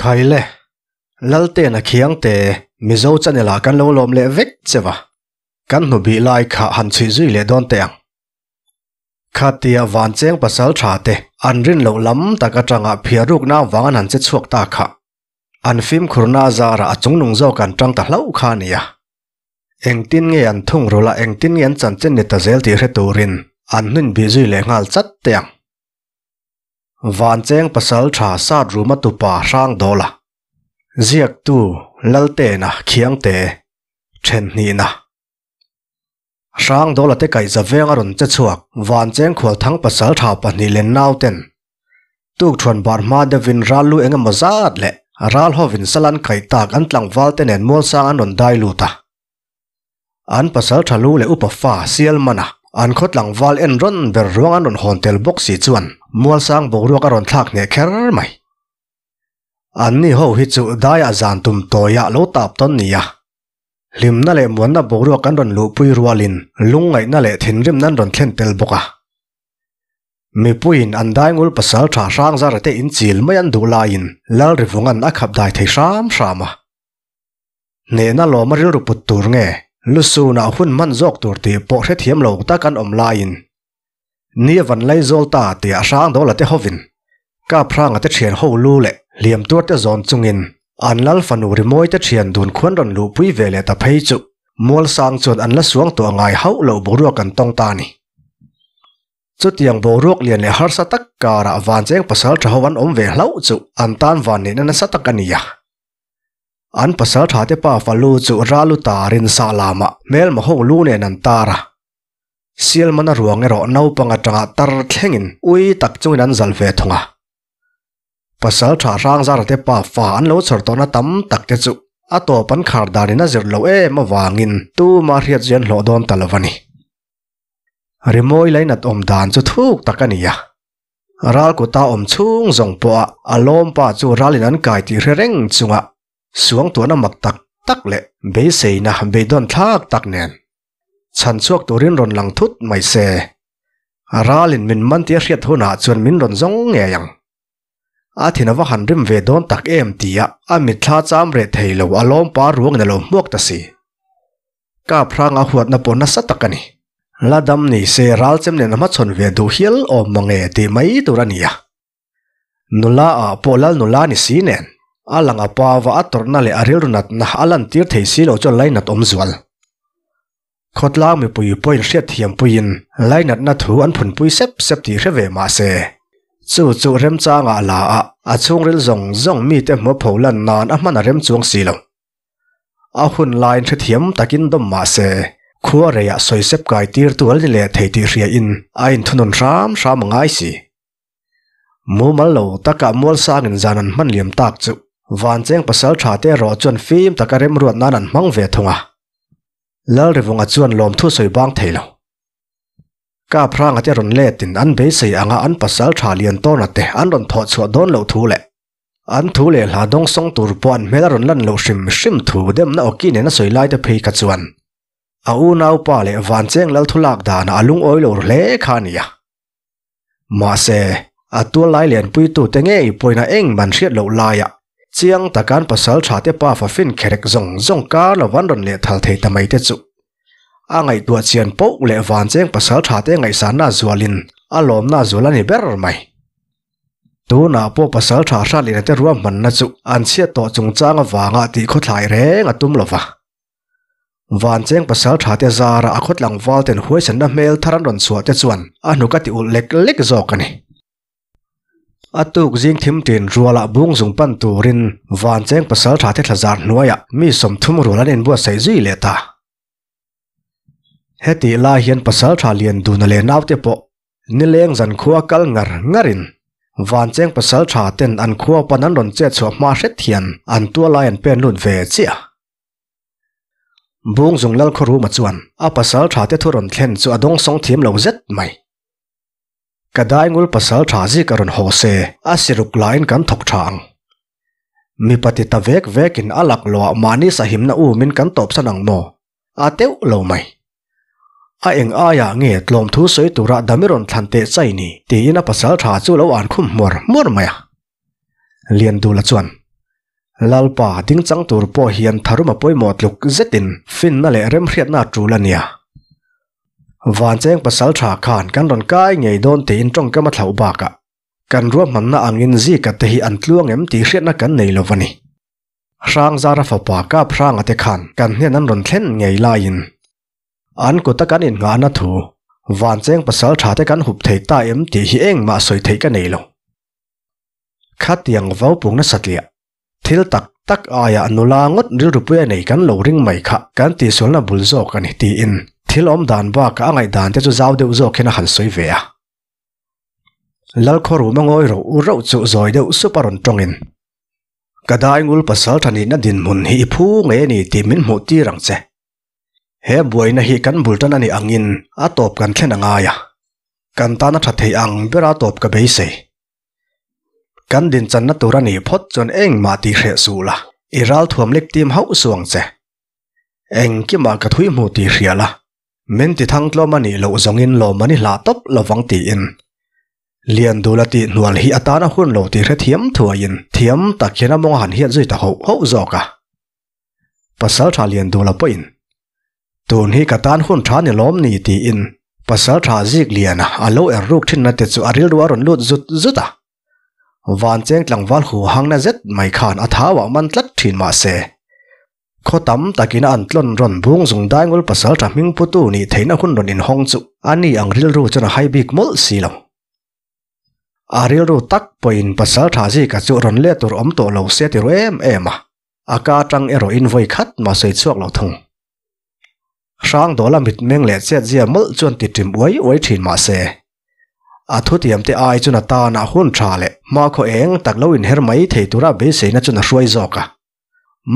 Khaile, Laltena Khiangte, Mizo channel ah kan lo lawm leh vek che va. Kan hnu bih lai kha han chhuih zui leh dawn teh ang. Khatia Vancheng pasal tha te an rin loh lam tak atanga phiar rukna vang an han che chhuak ta kha. An fimkhurna zarah a chungnung zawk an tang ta hlauh kha a nia. Engtin nge an thung rul a, engtin nge an chanchin ni ta zel tih hre turin an hnuin bih zui leh nghal chat teh ang. Vancheng pasal tha sat ruma tupa hrang dawl a. Ziaktu Laltena Khiangte Thenhnihna. Hrang dawla te kaihza veng a rawn che chhuak Vancheng khualthang pasal tha pahnih leh nauten Tukthuan bar hma deuhin ral lu eng emaw zat leh ral hovin sal an kaih tak an tlangval te nen mualsang an rawn dai lut a. An pasal tha lu leh upa fa sial man a, an khaw tlangval en rawn ber ruang an rawn hawn tel bawk si chuan mualsang boruak a rawn thlak hneh kher mai. Anni ho hi chu daiah zan tum tawiah lo tap tawn nia. Hlimna leh muanna boruak an rawn luhpui rualin lungngaihna leh thinrimna an rawn thlen tel bawk a. Mipuiin an daingul pasal tha hrang zara te inchil mai an duh laiin Lalrivunga'n a khap dai thei hram hram a. Hnehna lawma rilru put tur nge lusunah hun hman zawk tur tih pawh hrethiam lo tak an awm laiin ni a van laizawl ta tia hrang dawla te hovin kap hranga te thian ho lu leh hliam tuar te zawn chungin an lal fanu rimawi te thian dun khuan rawn luhpui ve leh ta phei chu Mualsang chuan an la suang tawh ngai hauh loh boruak an tawng ta a ni. Chutiang boruak lian leh harsa tak karah Vancheng pasal tha ho an awm ve hlauh chu an tan van neihna nasa tak a ni a. An pasal tha te pa falu chu Ralu tarin sah lamah hmelma ho lu nen an tar a. Sialmana ruang erawh naupang atanga tar thlengin ui tak chungin an zal ve thung a. Pasal tha hrang zara te pa fa an lo chhawr tawhna tam tak te chu a tawp an khar danin a zir loh em avangin tuma hriat zui an hlawh dawn ta lo a ni. Rimawi lainat awm dan chu thuk tak a ni a. Ral kuta awm chhung zawng pawha a lawmpa chu ralin an kai tih hre reng chunga suangtuahna mak tak tak leh beiseina beidawn thlak tak nen chhan chhuak turin rawn lang thut mai se. Ralin min man tia hriat hunah chuan min rawn zawng ngei ang. A thin a va han rim ve dawn tak em tia a mitthla cham reh thei lo a lawmpa ruangin a lo hmuak ta si. Kap hrang a huatna pawh nasa tak a ni. La dam ni se ral chem nen a hmachhawn ve duh hial awm mange tih mai tur a ni a. Nula ah pawh lal nula ni si nen, a lang a pa va a tawrhna leh a rilru natna a lantir thei si lo chuan lainat awm zual. Khawtlang mipui pawhin hriatthiam puiin lainatna thu an phunpui sep sep tih hre ve mah se, chu chu remchangah la a a chhungril zawng zawng mite hmuapho lan nan a hman a rem chuang si lo. A hun laiin hrethiam takin dawm mah se, khua reiah sawisep kai tir tu al ni leh thei tih hriain a inthunun hram hram a ngai si. Mumal lo takah mualsangin zan an hman liam tak chu Vancheng pasal tha te erawh chuan fim taka remruat nan an hmang ve thung a. Lalrivunga chuan lawmthu sawi bang thei lo. Kap hranga te rawn letin an beisei anga an pasal tha lian tawna te an rawn thawh chhuah dawn loh thu leh An thu leh hla dawngsawng tur pawh an hmel a rawn lan loh hrim hrim thu demna awki nen a sawi lai te phei kha chuan a unaupa leh Vancheng lal thu lak danah a lungawi lo ru hle kha a ni a. Mahse, a tual lai lianpuitu te ngei pawhin a eng man hriat loh laiah chiang taka an pasal tha te pa fafin kherek zawng zawng kar lo an rawn lehthal thei ta mai te chu a ngaihtuah chian poh leh Vancheng pasal tha te ngaihsanna zualin a lawmna zual a ni ber mai. Tunah pawh pasal tha hrat leh te ruahmanna chu an chhiat tawh chungchang avanga tih khawthlai reng a tum lo va. Vancheng pasal tha te zara a khawtlangval ten huaisanna hmel thar an rawn chhuah te chuan a hnuk a ti ulh lek lek zawk a ni. A tuk zing thim tin rualah bung zung pan turin Vancheng pasal tha te thlazar hnuaiah mi 30 rual an inbuatsaih zui leh ta. Hetih lai hian pasal tha lian duna leh naute pawh Nileng zan khua kal ngar ngarin Vancheng pasal tha ten an khua pan an rawn chet chhuah hma hret hian an tualai an pen lut ve chiah. Bung zung lal khawruma chuan a pasal tha te thu rawn thlen chu a dawngsawng thiam lo zet mai. Ka daingul pasal tha zik a rawn haw se a siruk lain kan thawk tha ang. Mipa ti ta vek vekin a laklawh ah mahni sahimna umin kan tawpsan ang maw? A teuh lo mai. A eng aiah nge tlawm thu sawi tura dami rawn thlan teh chai ni? tiin a pasal tha chu lo an khum hmuar hmuar mai a. Liandula chuan. Lalpa dingchang tur pawh hian tharum a pawimawh tluk zetin finna leh remhriatna a tul a nia. Vancheng pasaltha khan kan rawn kai ngei dawn tiin tawngkam a thlauh bakah kan ruahmanna angin zika te hi an tluang em tih hriatna kan nei lo a ni. Hrangzara fapa Kap Hranga te khan kan hnen an rawn thlen ngei laiin an kuta kan innghahna thu Vancheng pasaltha te kan hup thei ta em tih hi engmah sawi theih ka nei lo. Khatiang vaupung nasa tliah thil tak tak aia nula ngawt rilrupui a nei kan lo ring mai kha kan tihsualna bul zawk a ni tiin thil awm dan bakah a ngaihdan te chu zau deuh zawk hian a han sawi ve a. Lalkhawruma ngawi roh rauh chu zawi deuh sup a rawn tawngin, Ka daingul pasal tha nihna dinhmun hi i phu ngei a ni tih min hmuh tir ang che. He buaina hi kan bul tan a nih angin a tawp kan thlen a ngai a, kan tana tha thei ang bera tawp ka beisei. Kan dinchanna tur a nih phawt chuan engmah tih hreh suh la, i ralthuam lek tim hauh suh ang che. Engkimah ka thui hmu tih hria la, min ti thang tlawm a nih loh zawngin lawm an i hlah tawp lovang tiin Liandula tih hnual hi atana hun lo tih hrethiam thuaiin thiam tak hian a mawng a han hiat zui ta hoh hoh zawk a. Pasaltha Liandula pawhin Tun hi ka tan hun tha ni lawm ni tiin Pasaltha Zikliana a lo er ruk thinna te chu a rilru a rawn lut zut zut a. Vancheng tlangval hu hangna zet mai khan a thauah man tlat thin mah se, khaw tam takin a an tlawn rawn bung zung daingul Pasaltha hming putu nih theihna hun rawn inhawng chu a ni ang rilru chuan a hai bik mawlh si lo. A rilru tak pawhin Pasaltha Zika chu rawn let tur awm tawh lo se ti ru em em a. A ka atang erawhin vawi khat mah sawi chhuak lo thung. Hrangdawla mitmeng leh chetzia mawlh chuan ti ṭim uai uai ṭhin mah se, a thutiam te ai chuan a tanah hun ṭha leh hmakhaw eng tak lo inher mai thei tura beiseina chuan a hruai zawk a.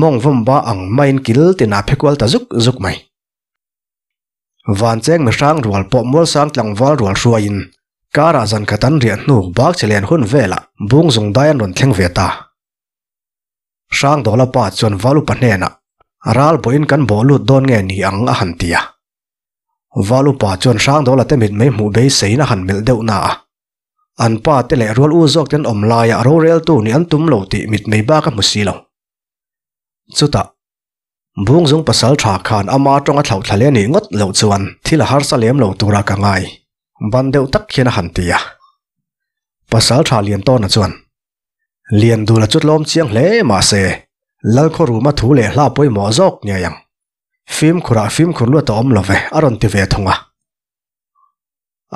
Mawng vawmba ang maiin kil tinah phe kual ta zuk zuk mai. Vancheng mihrang rual pawh Mualsang tlangval rual hruaiin karah zan khat an riah hnu bak che len hun velah bung zung dai an rawn thleng ve ta. Hrangdawla pa chuan Valupa hnenah, Ral bawhin kan bawh lut dawn nge ni ang a han ti a. Valupa chuan Hrangdawla te mit mai hmuh beiseiin a han melh deuh na a. An pa te leh rual u zawk ten awm laiah roreltu nih an tum lo tih mit mai bak a hmu si lo. Chutah, Bungzung pasal tha khan ama tawng a thlauh thla leh nih ngawt loh chuan thil a harsa lem lo tura ka ngai ban deuh tak hian a han ti a. Pasal tha Liantawna chuan, Liandula chu tlawm chiang hle mahse, Lalkhawruma thu leh hla pawimawh zawk ngei ang. Fimkhurah fimkhur luat a awm lo ve, a rawn ti ve thung a.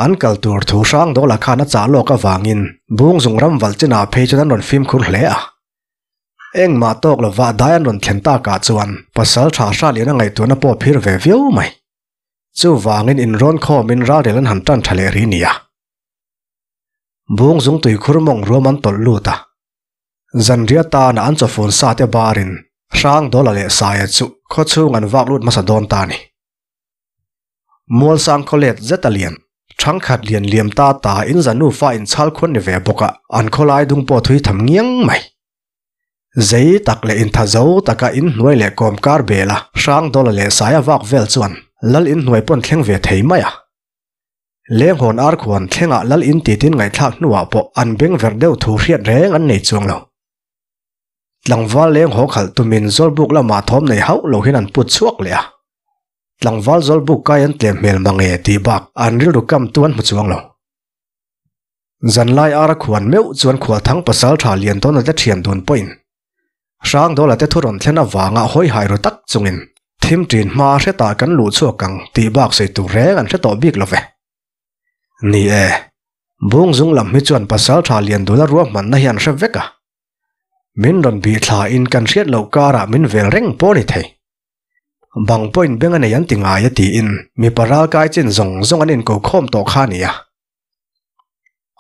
An kal tur thu Hrangdawla khan a chah lawk avangin Bungzung ram valh chinah phei chuan an rawn fimkhur hle a. Engmah tawk lova dai an rawn thlen takah chuan pasal tha Hraliana ngaihtuahna pawh phir ve viau mai. Chuvangin inrawn khawmin ralrel an han tan tha leh ri nia. Bung zung tuikhur mawng ruam an tawlh lut a. Zanriah tana an chawfun sa te barin Hrangdawla leh Saia chu khawchhung an vak lut hmasa dawn ta a ni. Mualsang khawlet zet a lian, thangkhat lian liam ta ta in zanu fa inchhal khuan ni ve bawk a, an khawlai dung pawh thui tham ngiang mai. Zei tak leh intha zo taka inhnuai leh kawmkar bela Hrangdawla leh Saia vak vel chuan lal inhnuai pawn thleng ve thei mai a. Lenghawn arkhuan thlengah lal in titin ngaihthlak hnuah pawh an beng verh deuh thu hriat reng an nei chuang lo. Tlangval leng haw khalh tumin Zawlbuk lamah thawm nei hauh lo hian an put chhuak leh a. Tlangval Zawlbuk kai an tlem hmel mang e tih bak an rilru kam tu an hmu chuang lo. Zanlai ar a khuan meuh chuan Khualthang pasaltha Liantawna te thian dun pawhin Hrangdawla te thu rawn thlen avanga hawi hai ru tak chungin thim ṭin hma hretah kan luh chhuak ang tih bak sawi tur reng an hre tawh bik lo ve. Ni e, bung zung lam hi chuan pasalṭha Liandula ruahmanna hi an hre vek a. Min rawn bih thlain kan hriat loh karah min vel reng pawh a ni thei. Bang pawhin beng a nei an ti ngai a tiin mipa ralkai chin zawng zawng an inko khawm tawh kha a ni a.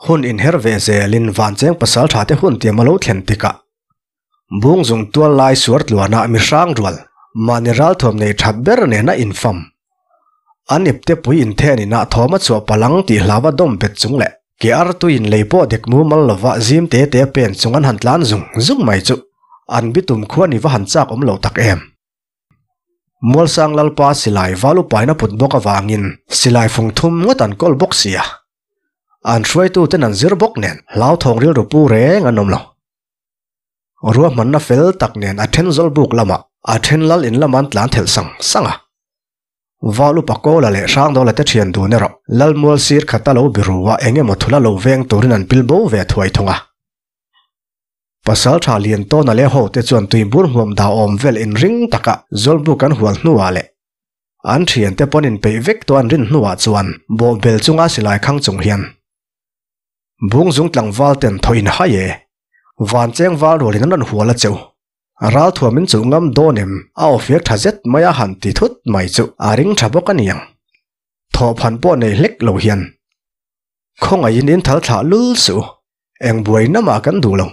Hun inher ve zelin Vancheng pasaltha te hun tiam a lo thlen tikah Bungzung tual lai suar tluanah mi hrang rual mahni ralthuam nei that ber nena infam an ipte pui inthen inah thawm a chhuah palang tih hlava dawm bet chung leh ke artuiin lei pawh dek mumal lova zim te te pen chung an han tlan zung zung mai chu an bitum khuan i va han chak awm lo tak em. Mualsang Lalpa silai val upain a put bawk avangin silai fung thum ngawt an kawl bawk si a. An hruaituten an zir bawk nen hlauthawng rilru pu reng an awm lo. Ruahmanna fel tak nen a then Zawlbuk lamah, a then Lal in lamah an tlan thelh sang sang a. Val upa Kawla leh Hrangdawla te thian dun erawh Lalmual sir khata lo biru a eng emaw thula lo veng turin an pil bo ve thuai thung a. Pasal tha lian tawna leh ho te chuan tuibur hmuam dah awm vel inring taka Zawlbuk an hual hnuah leh an thiante pawn inpeih vek tawh an rin hnuah chuan bawhbel chunga silai khang chung hian Bungzung tlangval ten thaw in hai e. Van cheng val rualin an rawn hual a cheu. Ral thuam in chuh ngam dawn em? A aw fiak tha zet mai a han ti thut mai chu a ring tha bawk a niang. Thawhphan pawh nei hlek lo hian. Khawngaihin in thal thlah lul suh. Eng buai namah kan duh lo.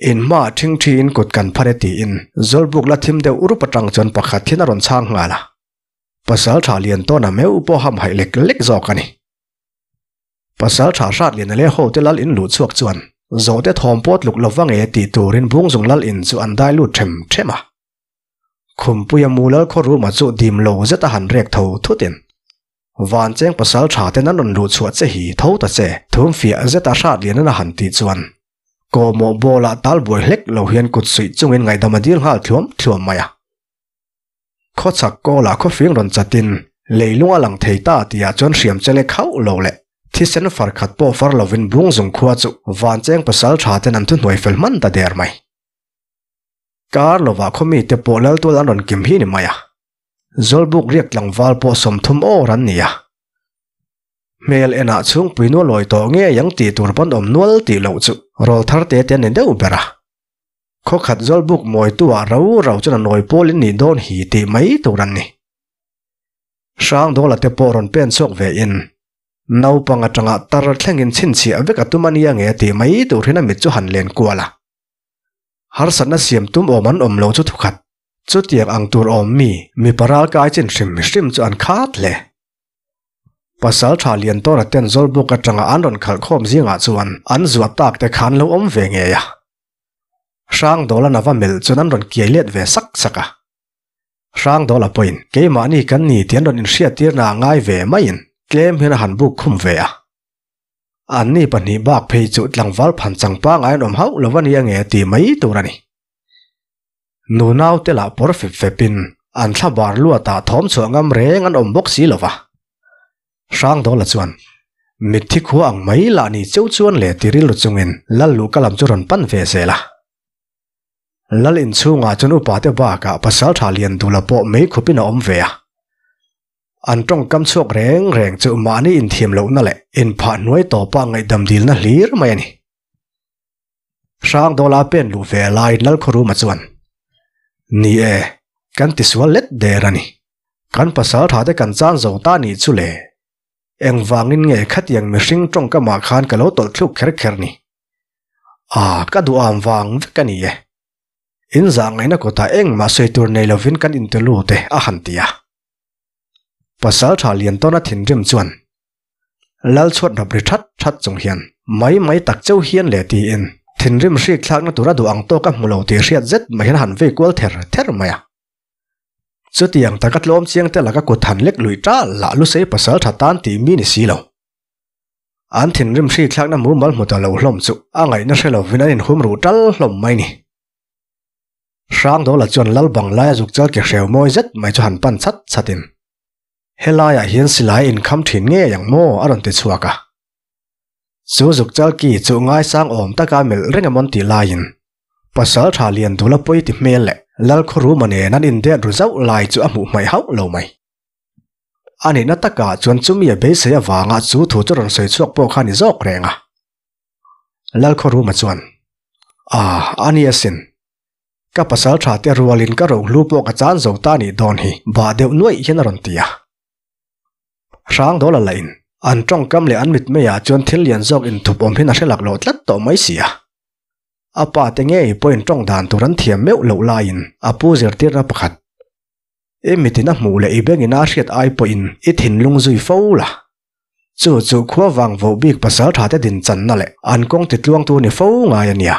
In hmaah thingthi in kut kan phar e tiin Zawlbuk la thim deuh urup atang chuan pakhat hian a rawn chhang nghal a. Pasal tha lian tawn a meuh pawh hamhaih lek lek zawk a ni. Pasal tha hrat lian leh ho te lal in luh chhuak chuan zawhte thawm pawh tluk lo va nge tih turin Bungzung lal in chu an dai lut them them a. Khumpuia mu lal khaw ruma chu dim lo zet a han rek tho thutin Van cheng pasal tha ten an rawn luh chhuah che hi tho ta che thum fiah zet a hrat lian an a han tih chuan kawhmawh bawlah tal buai hlek lo hian kut suih chungin ngaihdam a dil nghal thluam thluam mai a. Khawchhak kawlah khawfing rawn chatin leilung a lang thei ta tihah chuan hriam che lek hauh lo leh thisen far khat pawh far lovin Bungzung khua chu Vancheng pasal tha ten an thuhnuai fel hman ta der mai. Kar lovah khaw mite pawh Laltual an rawn kim hi ni mai a. Zawlbuk riak tlangval pawh 30 awr an ni a. Hmel enah chhungpui nual lawi tawh ngei ang tih tur pawn awm nual tih loh chu rawl thar te te an ni deuh ber a. Khaw khat Zawlbuk mawitu-ah rau rau chuan a nawi pawl in nih dawn hi tih mai tur an ni. Hrangdawla te pawh rawn pen chhuak ve in, naupang atanga tar thlengin chhinchhiah vek a tum a nia nge tih mai tur hian a mit chu han len kual a. Harsatna siam tum awm an awm lo chu thukhat, chutiang ang tur awm mi mipa ralkai chin hrim hrim chu an khat hle. Pasal tha lian tawna ten Zawlbuk atanga an rawn khalh khawm zingah chuan an zuah tak te khan lo awm ve ngei a. Hrangdawla nava melh chuan an rawn kiai let ve sak sak a. Hrangdawla pawhin keimahni kan ni tih an rawn inhriattirna a ngai ve maiin tlem hian a han buk khum ve a. Anni pahnih bak phei chu tlangval phan chang pangai an awm hauh lo a nia nge tih mai tur a ni. Nu naute lah pawr fep fepin an thla bar luatah thawm chhuah ngam reng an awm bawk si lo va. Hrangdawla chuan, Mitthi khua ang mai lah ni cheu chuan le ti rilru chungin Lal luhka lam chu rawn pan ve zel a. Lal inchhungah chuan upate bakah pasaltha Liandula pawh mei khupin a awm ve a. An tawngkam chhuak reng reng chu mahni inthiam lohna leh inphah hnuai tawpa ngaihdam dilna hlir mai a ni. Hrangdawla pen luh ve lai Lalkhawruma chuan, Ni e, kan tisual let der a ni. Kan pasal tha te kan chan zo ta nih chu le. Engvangin nge khatiang mihring tawngkamah khan ka lo tawlh thluk kher kher ni? A, ka duham vang vek a ni e. In zah ngaihna kawtah engmah sawi tur nei lovin kan inte lut e, a han ti a. Pasal tha Liantawna thinrim chuan, Lal chhuat hnawp ri that that chung hian mai mai tak cheu hian leh tiin thinrim hrik thlakna tur a duh ang tawk a hmu lo tih hriat zet mai hian a han vei kual ther ther mai a. Chutiang taka tlawm chiang te laka kut han lek luih tal lah Lusei pasal tha tan tih mi ni si lo. An thinrim hrik thlakna mumal hmu ta lo hlawm chu a ngaihna hre lovin an inhum ruh tal hlawm mai ni. Hrangdawla chuan Lal Banglaia zuk chal ke hreu mawi zet mai chu han pan chat chatin Helaiah hian silai inkham thin ngei ang maw? a rawn ti chhuak a. Chu zuk chalki chu ngaisang awm taka melh reng a mawn tih laiin pasal tha lian dula pawi ti hmel leh Lalkhawruma nen an indet ru zauh lai chu a hmuh hmaih hauh lo mai. A nihna takah chuan chumi a beisei avanga chu thu chu rawn sawi chhuak pawh kha ni zawk reng a. Lalkhawruma chuan, A, a ni asin. Ka pasal tha te rualin ka rohlu pawh ka chan zo ta nih dawn hi bah deuh nuaih hian a rawn ti a. Hrangdawla lahin an tawngkam leh an mitmeiah chuan thil lian zawk inthup awm hian a hre lak loh tlat tawh mai si a. A pa te ngei pawhin tawng dan tur an thiam meuh loh laiin a pu zirtirna pakhat, I mitin a hmuh leh i bengin a hriat ai pawhin i thinlung zui fo la. Chu chu khua vang voh bik pasal tha te din channa leh an kawng titluangtu ni fo ngai a nia.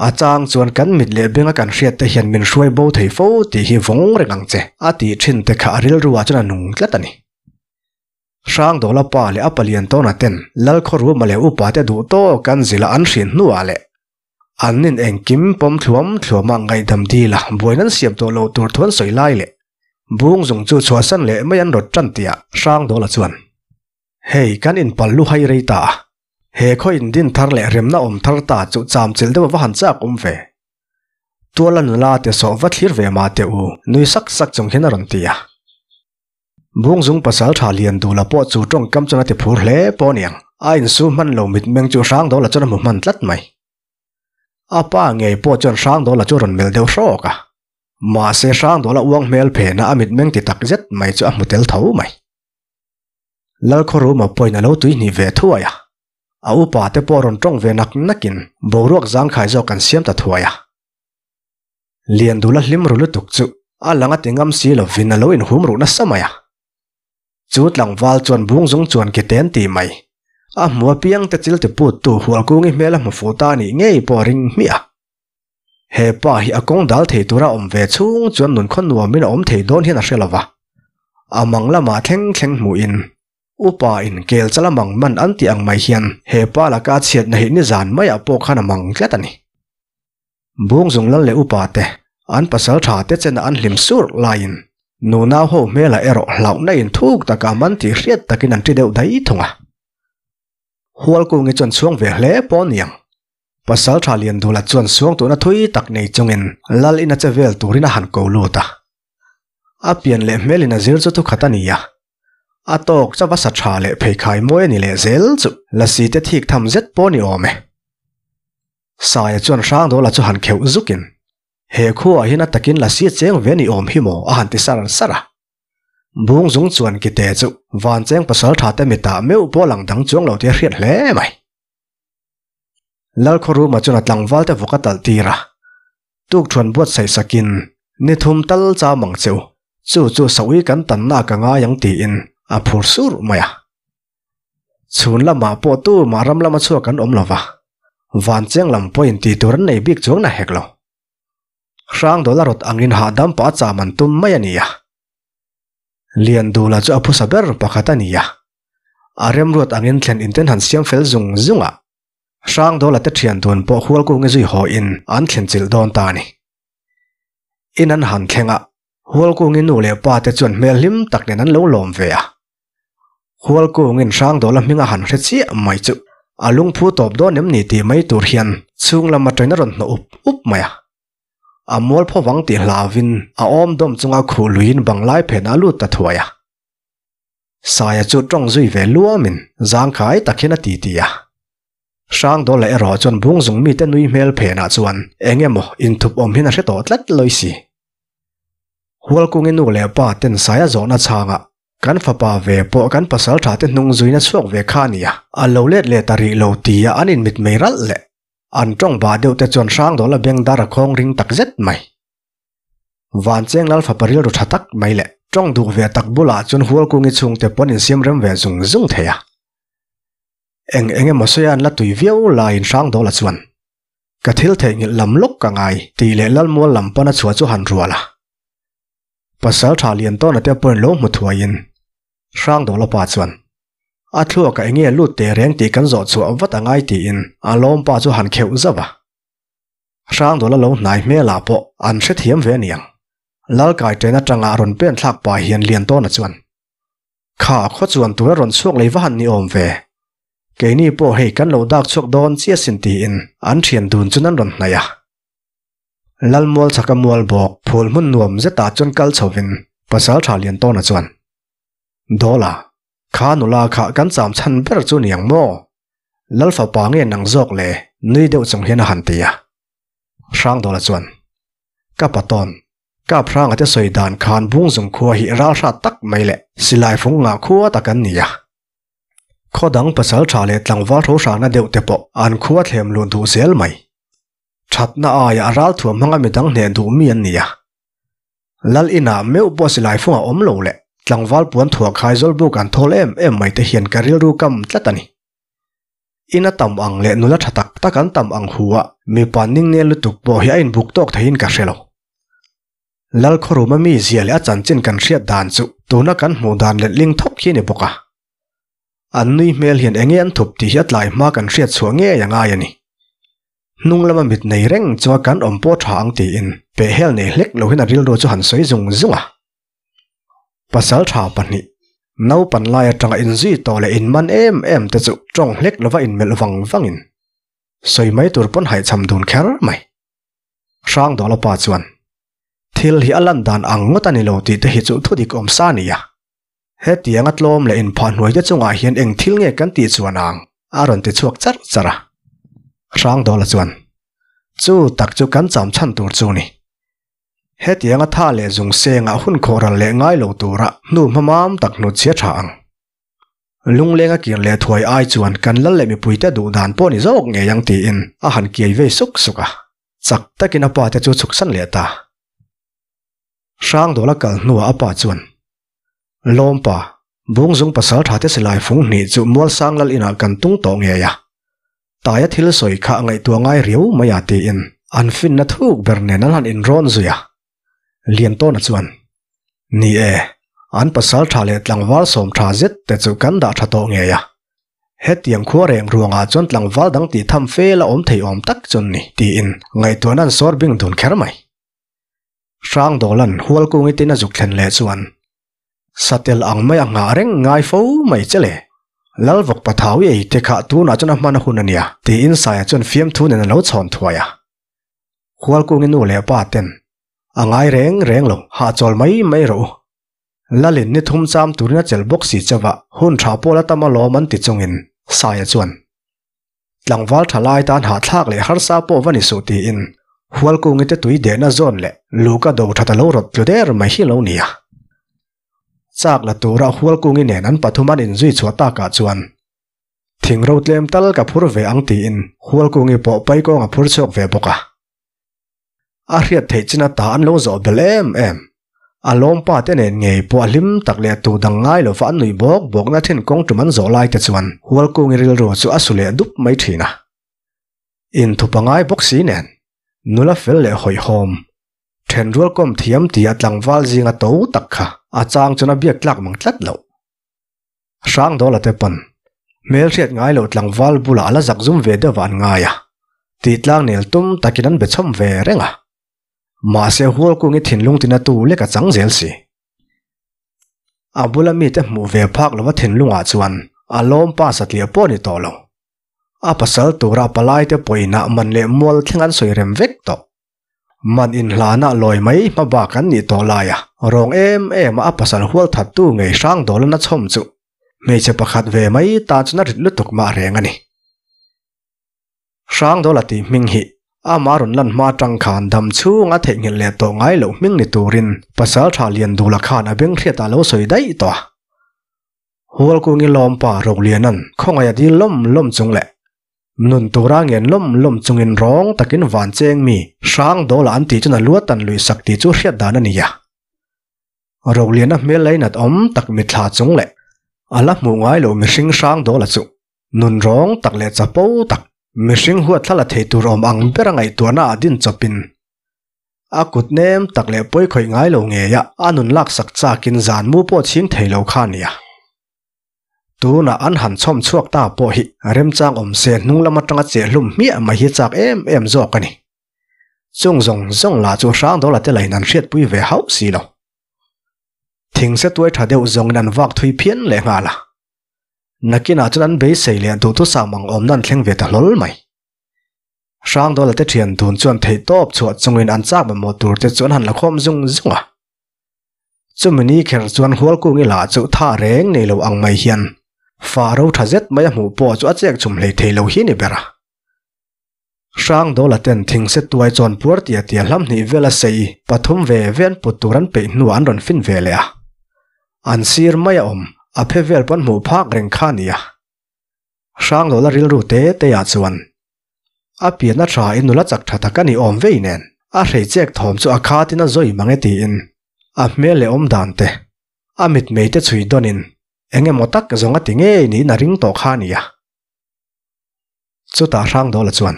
A chang chuan kan mit leh benga kan hriat te hian min hruai bo thei fo tih hi vawng reng ang che, a tih thin te kha a rilruah chuan a nung tlat a ni. Hrangdawla pa leh a palian tawna ten Lalkhawruma leh upa te duh tawk an zilh a an hrin hnuah leh. An nin engkim pawm thluam thluama ngaihdam dil a, buaina an siam tawh loh tur thu an sawi lai leh bung zung chu chhuahsan leh mai an rawt tan tih ah Hrangdawla chuan, Hei kan inpal lu hai rei ta a, he khaw indin thar leh remna awm thar ta chu cham chilh deuh a va han chak awm ve. Tuala nula te sawh va thlir ve mah teh u, nui sak sak chung hian a rawn ti a. Bungzung pasal tha lian dula pawh chu tawngkam chuan a ti phur hle pawh aniang, a insu hman lo mitmeng chu Hrangdawla chuan a hmu hman tlat mai. A pa ngei pawh chuan Hrangdawla chu a rawn melh deuh hrawk a, mahse Hrangdawla uang hmel phena a mitmeng ti tak zet mai chu a hmu tel tho mai. Lalkhawruma pawhin a lo tuihnih ve thuai a, a upa te pawh rawn tawng ve nak nakin boruak zangkhai zawk an siam ta thuai a. Liandula hlim ru lutuk chu a lang a ti ngam si lovin a lo inhum ruh nasa mai a. Chu tlangval chuan bungzung chuan ke ten ti mai. A hmu apiang te chil ti put tu Hualkungi hmel a hmu fuh ta nih ngei pawh a ring hmiah a. He pa hi a kawng dal thei tura awm ve chhung chuan nunkhaw nuamin a awm thei dawn hian a hre lova. A mang lamah thleng thleng hmuhin upa in kel chala mang man an tih ang mai hian he pa laka a chhiatna hi nizan maiah pawh khan a mang tlat a ni. Bungzung lal leh upa te, an pasal tha te chena an hlim sur laiin nunau ho hmelah erawh hlauhna in thuk taka man tih hriat takin an ṭi deuh daih thung a. Hualkungi chuan chhuang ve hle pawh niang. Pasal tha Liandula chuan suangtuahna thui tak nei chungin lal ina che vel turin a han ko lut a. A pian leh hmelin a zir chu thukhat a ni a. A tawk chauh a sa tha leh pheikhai mawi a ni leh zel chu lasi te thik tham zet pawh a ni awm e. Saia chuan Hrangdawla chu han kheuh zukin, He khuaah hian a takin lasi cheng ve ni awm hi maw? a han ti sar sar a. Bung zung chuan kite chu van cheng pasal tha te mitah meuh pawh lang dang chuang lo tih a hriat hle mai. Lalkhawruma chuan a tlangval te vawk a talh tir a, Tukthuan buatsaih sakin ni thum tal cham ang che u, chu chu saui kan tanna ka ngai ang tiin a phur sur mai a. Chhun lamah pawh tu mah ram lama chhuak an awm lo va, van cheng lam pawhin tih tur an nei bik chuang na hek lo. Hrangdawla rawt angin hahdam pah a cham an tum mai a ni a. Liandula chu a phusa ber pakhat a ni a. A remruat angin thlen inten han siam fel zung zung a, Hrangdawla te thian dun pawh Hualkungi zui haw in an thlen chilh dawn ta a ni. In an han thleng a, Hualkungi nu leh pa te chuan hmel hlim tak nen an lo lawm ve a. Hualkungin Hrangdawla hming a han hre chiah mai chu a lungphu tawp dawn em ni tih mai tur hian chhung lam atangin a rawn hnawh up up mai a. A mualpho vang tih hlauvin a awm dawm chunga khuh luiin banglai phenah a lut ta thuai a. Saia chu tawng zui ve luamin zangkhai tak hian a ti ti a. Hrangdawla erawh chuan bungzung mite nui hmel phenah chuan eng emaw inthup awm hian a hre tawh tlat lawi si. Hualkungi nu leh pa ten Saia zawhna chhangah Kan fapa ve pawh kan pasal tha te hnung zuina chhuak ve kha a nia, a lo let leh ta rih lo tia an inmit mai ralh leh an tawng bah deuh te chuan Hrangdawla beng dar a khawng ring tak zet mai. Vancheng Lal fapa rilru tha tak mai leh tawng duh ve tak bulah chuan Hualkungi chhungte pawn insiam rem ve zung zung thei a. Eng eng emaw sawi a an la tui viau laiin Hrangdawla chuan Ka thil theihnghilh lam lawk ka ngai tih leh Lalmual lam pana chhuah chu han rual a. Pasal tha lian tawna te pawhin lo hmu thuaiin Hrangdawla pa chuan a thluakah enge lut teh reng tih kan zawh chhuah vat a ngai tiin a lawmpa chu han kheuh zauh a. Hrangdawla lo hnai hmelah pawh an hrethiam ve aniang. Lalkai ṭen aṭanga rawn pen thlak pah hian Liantawna chuan Kha khaw chuan tura rawn chhuak lei va han ni awm ve. Keini pawh hei kan lo dak chhuak dawn chiah sin tiin an ṭhian dun chu nan rawn hnaih a. Lalmual chhaka mual bawk phul hmun nuam zetah chuan kal chhovin pasal tha lian tawna chuan, Dawla, kha nula kha kan cham chhan ber chu niang maw? Lal fapa nge nang zawk le? nui deuh chung hian a han ti a. Hrangdawla chuan, Ka patawn, Kap hranga te sawi dan khan Bungzung khua hi ral hrat tak mai leh silai fung ngah khua tak an ni a. Khaw dang pasal tha leh tlangval tho hrangna deuh te pawh an khua thlem lun duh zel mai. Thatna aia a ral thuam hmanga midang hneh duh mi an ni a. Lal inah meuh pawh silai fung a awm lo leh tlangval puan thuah khai zawlbuk an thawl em em mai te hian ka rilru kam tlat a ni. In a tam ang leh nula tha tak tak an tam ang hu a, mipa ning nel lutuk pawh hi a inbuk tawk theiin ka hre lo. Lal khawruma mi zia leh a chanchin kan hriat dan chu tuna kan hmuh dan letling thawk hi a ni bawk a. An nui hmel hian enge an thup tih hi a tlai hma kan hriat chhuah ngei a ngai a ni. Hnung lama mit nei reng chunga kan awm pawh tha ang tiin pehhel nei hlek lo hian a rilru chu han sawi zung zung a. Pasal tha pahnih, naupan lai atanga inzui tawh leh inman em em te chu tawng hlek lova inmelh vang vangin sawi mai tur pawn haihchham dun kher mai. Hrangdawla pa chuan, Thil hi a lan dan ang ngawt a ni lo tih te hi chu thudik awm sa a ni a. Hetiang a tlawm leh inphah hnuai te chungah hian eng thil nge kan tih chuan ang? a rawn ti chhuak charh charh a. Hrangdawla chuan, Chu tak chu kan cham chhan tur chu ni. Hetiang a tha leh zung sengah hun khawhral leh ngai lo tura hnu hma mam tak hnutchhia tha ang. Lungleng a kir leh thuai ai chuan kan lal leh mipuite duh dan pawh ni zawk ngei ang tiin a han kiai vei suk suk a. Chak takin a pa te chu chhuksan leh ta. Hrangdawla kal hnuah a pa chuan, Lawmpa, Bungzung pasal tha te silai fung hnih chu Mualsang lal inah kan tung tawh ngei a. Taia thil sawi kha a ngaihtuah ngai riau mai a tiin an finna thuk ber nen an han inrawn zui a. Liantawna chuan, Ni e, an pasal tha leh tlangval sawm tha zet te chu kan dah tha tawh ngei a. Hetiang khua reng ruangah chuan tlangval dang tih tham fel a awm thei awm tak chu ni tiin ngaihtuahna an sawr bing dun kher mai. Hrangdawla'n Hualkungi tin a zuk thlen leh chuan Satel ang mai a nghah reng ngai fo mai che le. Lalvawk Pathawi ei te kha tunah chuan a hman a hun a nia tiin Saia chuan fiamthu nen a lo chhawn thuai a. Hualkungi nu leh pa ten a ngai reng reng lo, hahchawl mai mai rawh u. Lalin ni thum cham turin a chelh bawk si chauh a, hun tha pawl a tam alawm an ti chungin Saia chuan Tlangval tha lai tan hahthlak leh harsa pawh va ni suh tiin Hualkungi te tui dehna zawn leh Luka do that a lo rawt tlu der mai hi lo nia. Chak la tura Hualkungi nen an pathum an inzui chhuah takah chuan thing ro tlem tal ka phur ve ang tiin Hualkungi pawh paikawng a phur chhuak ve bawk a. A hriat theih chin ata an lo zawh belh em em. A lawmpa te nen ngei pawh a hlim tak leh tu dang ngai lova an nuih bawk bawkna thin kawng tum an zawh lai te chuan Hualkungi rilru chu a su leh dup mai thin a. Inthup a ngai bawk si nen, nula fel leh hawihhawm, thenrual kawm thiam tia tlangval zinga to tak kha a chang chuan a biak tlak mang tlat loh. Hrangdawla te pawn hmelhriat ngai loh tlangval bulah a la zak zum ve deuh an ngai a, tih tlang nel tum takin an be chhawm ve reng a. Mahse Hualkungi thinlung tina tu lek a chang zel si. A bula mite hmuh ve phak lova thinlungah chuan a lawm pa satliah pawh ni tawh lo. A pasal tura palai te pawhinah man leh mual thleng an sawi rem vek tawh. Man inhlana lawi mai hma bak an nih tawh lai a, rawng em em a a pasal hual thattu ngei hrang dawlana chhawm chu hmeichhe pakhat ve mai tan chuan a rit lutuk mah reng a ni. Hrang dawla tih hming hi ama rawn lan hma atang khan dam chhunga theihnghilh leh tawh ngai loh hming ni turin pasal tha Liandula khan a beng hriatah lo sawi daih tawh a. Hualkungi lawmpa Rolianan khawngaih a dil lawm lawm chung leh Nun tura ngen lawm lawm chungin rawng takin van cheng mi hrang dawla an tih chuan a luat an luih sak tih chu hriat dan a ni a. Roliana hmel lainat awm tak mitthla chung leh a la hmuh ngai lo mihring hrang dawla chu nun rawng tak leh chapo tak mihring huat thla la thei tur awm ang bera ngaihtuahna ah din chawpin a kut nem tak leh pawi khawih ngai lo ngeia a nun laksak chakin zan mu pawh chhing thei lo kha a ni a. Tunah an han chhawm chhuak ta pawh hi remchang awm se hnung lam atanga cheh hlum hmiah mai hi chak em em zawk a ni. Chung zawng zawng lah chu Hrangdawla te lain an hriatpui ve hauh si lo. Thingse tuai tha deuh zawngin an vak thui phian leh nghal a. Nakinah chuan an beisei leh duhthusam ang awmna an thleng ve ta hlawl mai. Hrangdawla te thian dun chuan theihtawp chhuah chungin an chak mamawh tur te chu an han la khawm zung zung a. Chumi ni kher chuan Hualkungi lah chu tha reng nei lo ang mai hian fa ro tha zet mai a hmuh pawh chu a chek chhum hlei thei lo hi ni ber a. Hrangdawla ten thingse tuai chuan puar tia tia hlam hnih vela sei pathum ve ve an put tur an peih hnuah an rawn fin ve leh a. An sir mai a awm a phe vel pawn hmuh phak reng kha a ni a. Hrangdawla rilru te te ah chuan A pian a tha in nula chak tha tak a ni awm vei nen a hrei chek thawm chu a khat in a zawi mang e tiin a hmel leh awm dan te a mitmei te chhui dawn in eng emaw tak zawng a ti ngei niin a ring tawh kha a nia. Chutah Hrangdawla chuan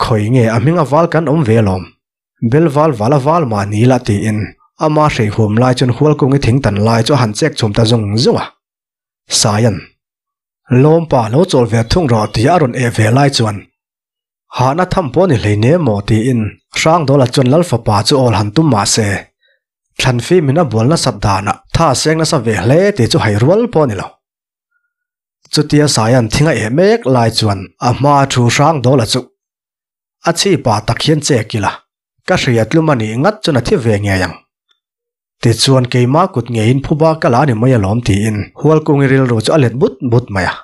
Khawi nge a hming a val kan awm ve alawm, bel val val a val mah ni la tiin ama hrei huam lai chuan Hualkungi thing tan lai chu a han chek chhum ta zung zung a. Saian. Lawmpa lo chawl ve thung rawh tih a rawn eh ve lai chuan. Hahna tham pawh ni hlei ne maw tiin Hrangdawla chuan Lal fapa chu awl han tum mah se, Thlanfimin a bual nasat danah tha seng nasa ve hle tih chu hai rual pawh a ni lo. Chutia Saia'n thing a eh mek lai chuan a hma thu Hrangdawla chu a chhi pa tak hian che kil a, ka hria tlum a nih ngat chuan a thi ve ngei ang. Tichuan keima kut ngeiin phuba ka la ni mai alawm tiin Hualkungi rilru chu a let but but mai a.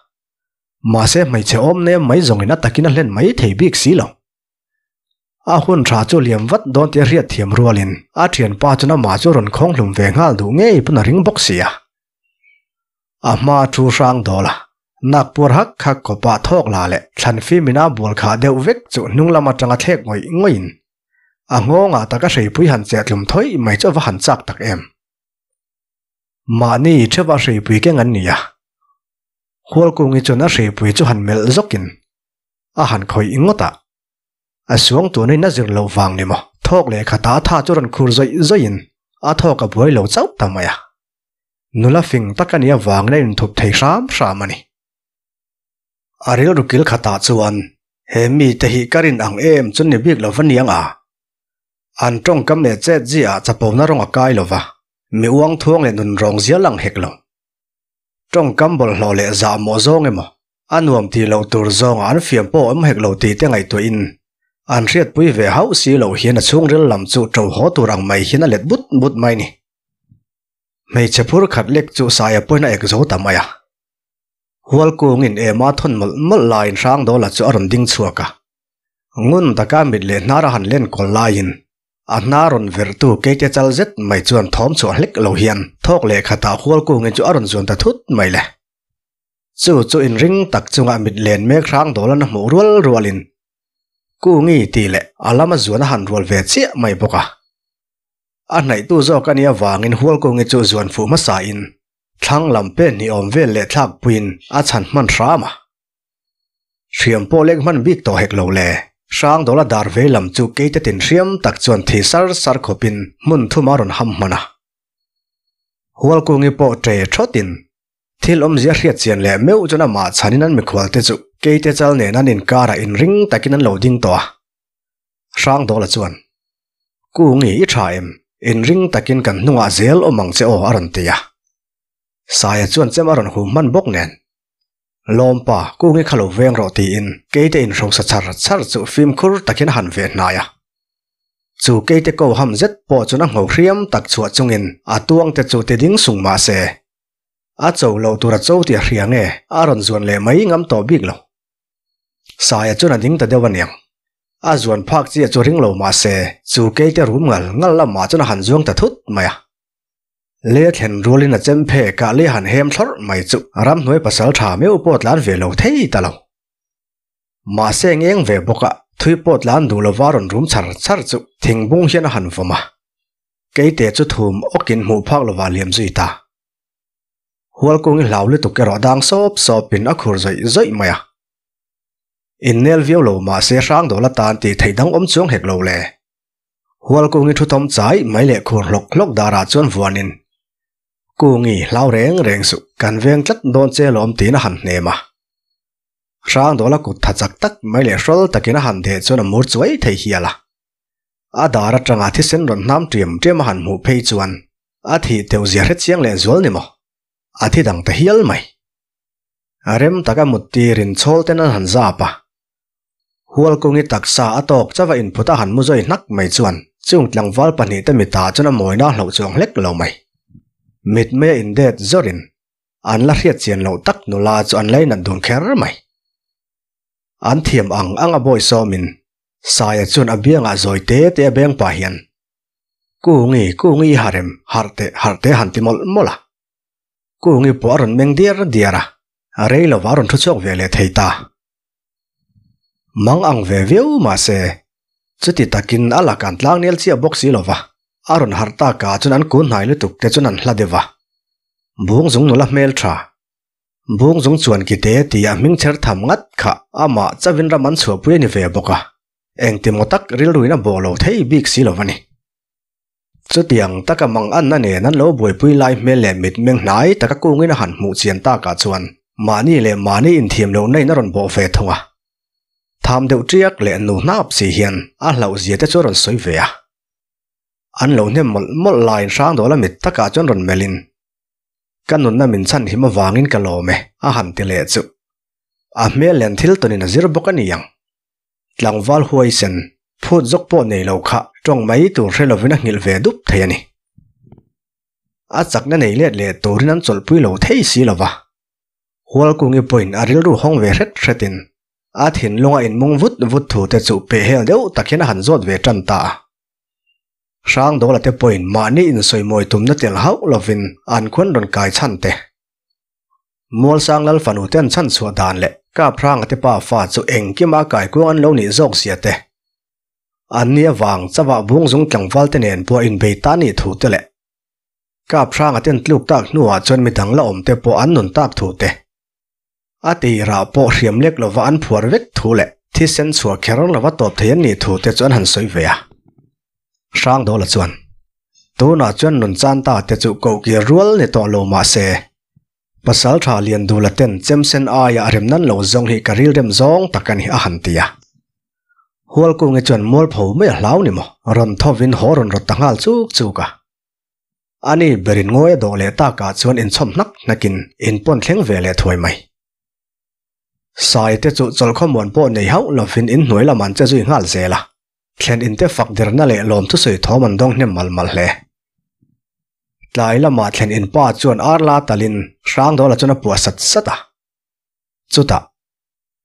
Mahse hmeichhe awm nem mai zawngin a takin a hlen mai thei bik si lo. A hun tha chu liam vat dawn tih a hriat thiam rualin a thianpa chuan amah chu rawn khawng hlum ve nghal duh ngei pawn a ring bawk si a. A hma thu hrang dawl a, nak puar hak hak kawpah thawk la leh thlan fim ina bual khah deuh vek chu hnung lam atanga thlek ngawih ngawih in a nghawngah tak a hreipui han cheh tlum thawih mai chu a va han chak tak em. Mahni theuha hreipui keng an ni a, Hualkungi chuan a hreipui chu han melh zawkin a han khawih ngawt a. A suang tunin a zir loh vang ni maw? Thawk leh khatah a tha chu rawn khur zawih zawihin a thawk a buai lo chauh ta mai a. Nula fing tak a nih avangin a inthup thei hram hram a ni. A rilru kil khatah chuan he mite hi ka rin ang em chu ni bik lo va niang a. An tawngkam leh chet ziah chapona rawng a kai lo va, mi uang thuang leh nun rawng zia lang hek lo. Tawngkam bawlhhlawh leh zahmawh zawng emaw, a nuam tih loh tur zawngah an fiam pawh awm hek lo tih te ngaihtuahin an hriatpui ve hauh si loh hian a chhungril lam chu ṭo haw tur ang mai hian a let but but mai ni. Hmeichhe phur khat lek chu saia pawhin a ek zo ta mai a. Hualkungin ema thawn mawlh mawlh laiin Hrangdawla chu a rawn ding chhuak a. Ngun taka mit leh hnar a han len kawl laiin A hna rawn verhtu keite chal zet mai chuan thawm chhuah hlek lo hian thawk leh khatah Hualkungin chu a rawn zuan ta thut mai le. Chu chu inring tak chunga mit len mek hrang dawlan a hmuh rual rualin Kungi tih leh a lama zuan a han rual ve chiah mai bawk a. A hnaihtu zawk a nih avangin Hualkungi chu zuan fuh hmasain thlang lam pen hnih awm vel leh thlakpuiin a chhan hman hram a. Hriam pawh lek hman bik tawh hek lo le. Hrangdawla dar vei lam chu keite tin hriam tak chuan thi sar sar khawpin hmun thum a rawn ham hman a. Hualkungi pawh ṭe thawtin thil awmzia hriat chian leh meuh chuan amah chhanin an mikhualte chu keite chal nen an inkarah inring takin an lo ding tawh a. Hrangdawla chuan, Kungi i ṭha em? Inring takin kan hnungah zel awm ang che aw a rawn ti a. Saia chuan chem a rawn hum hman bawk nen. Lawmpa, kungi kha lo veng rawh tiin keite inhrosa char char chu fimkhur takin a han ve hnai a. Chu keite ko ham zet pawh chuan a ngho hriam tak chhuah chungin a tuangte chu ti ding sung mah se, a cho loh tur a cho tih a hria nge a rawn zuan leh mai ngam tawh bik lo. Saia chuan a ding ta deuh aniang. A zuan phak chiah chu ring lo mah se, chu keite rum ngal ngal lamah chuan a han zuang ta thut mai a. Le thlen rualin a chem phe kah le han hem thlawrh mai chu ramhnuai pasal tha meuh pawh tlan ve lo thei ta lo. Mahse ngeng ve bawk a, thui pawh tlan duh lova rawn rum char char chu thingbung hian a han vawm a. Keite chu thum awkin hmuh phak lova liam zui ta. Hualkungi hlau lutuk erawh dang sawp sawpin a khur zawih zawih mai a. Innel viau lo mahse Hrangdawla tan tih theih dang awm chuang hek lo le. Hualkungi thu thawm chai mai leh khur hlawk hlawk darah chuan vuanin, Kungi, hlau reng reng suh, kan veng tlat dawn che lawm tiin a han hnem a. Hrangdawla kut tha chak tak mai leh hrawl takin a han deh chuan a mur chuai thei hial a. A dar atanga thisen rawn hnam ṭiam ṭiam a han hmuh phei chuan a thih teuh zia hre chiang leh zual ni maw? A thi dang ta hial mai. A rem taka mut tirin chhawl ten an han zap a. Hualkungi taksa a tawk chauh a inphut a han mu zawi hnak mai chuan chung tlangval pahnihte mitah chuan a mawina a hlauh chuang hlek lo mai. Mitmei a indet zawrin an la hriat chian loh tak nula chu an lainat dun kher mai. An thiam ang ang a bawi sawmin Saia chuan a biangah zawi te te a beng pah hian, Kungi, Kungi i harem, harh teh, harh teh a han ti mawlh mawlh a. Kungi pawh a rawn meng diar diar a, rei lova a rawn thu chhuak ve leh thei ta. Mang ang ve viau mahse, chuti takin a lak an tlang nel chiah bawk si lova, a rawn harh tak ah chuan an kun hnai lutuk te chuan an hla deuh a. Bung zung nula hmel tha. Bung zung chuan ki te tih a hming chher tham ngat kha amah chauhin ram an chhuahpui a ni ve bawk a, engtimaw tak rilruin a bawh lo thei bik si lo a ni. Chutiang taka mang anna nen an lo buaipui lai hmel leh mitmeng hnai taka kungin a han hmuh chian takah chuan mahni leh mahni inthiam lohna in a rawn bawh ve thung a. Tham deuh ṭiak leh nu hnap si hian a hlauh zia te chu a rawn sawi ve a. An lo hnem mawlh mawlh laiin Hrangdawla mit takah chuan rawn melhin, Ka nunna min chhan him avangin ka lawm e, a han ti leh chu. A hmel len thil tawnin a zir bawk a ni ang. Tlangval huaisen, phut zawk pawh nei lo kha tawng mai tur hre lovin a nghilh ve dup thei a ni. A chakna nei let leh turin an chawlhpui lo thei si lo va. Hualkungi pawhin a rilru hawng ve hret hretin a thinlunga inmung vut vut thu te chu pehhel deuh tak hian a han zawt ve tan ta a. Hrangdawla te pawhin mahni insawimawi tumna tel hauh lovin an khuan rawn kai chhan te. Mualsang Lal fanu ten chhan chhuah dan leh Kap Hranga te pa fa chu engkima kaikuang an lo nih zawk zia te. An ni avang chauhah bungzung tlangval te nen pawh inbei ta nih thu te leh Kap Hranga ten tluk tak hnuah chuan midang la awm te pawh an nun tak thu te. A tirah pawh hriam lek lova an phuar vek thu leh thisen chhuah kher lova tawp thei an nih thu te chu an han sawi ve a. Hrangdawla chuan, Tunah chuan nun chan ta te chu kohkir rual ni tawh lo mah se, pasal tha Liandula ten chemsen aia a rem nan lo zawng hi ka rilrem zawng tak a ni a han ti a. Hualkungi chuan mualpho mai a hlau ni maw? Rawn thovin haw rawn rawt ta nghal chuk chuk a. Ani berin ngawi a dawh leh takah chuan inchhawm hnak hnakin in pawn thleng ve leh thuai mai. Sai te chu chawlhkhawmuan pawh nei hauh lovin in hnuai lam an che zui nghal zel a, thlen in te fak derna leh lawmthusawi thawm an dawng hnem mal mal hle. Tlai lamah thlen in pa chuan ar la talin Hrangdawla chuan a puah sat sat a. Chutah,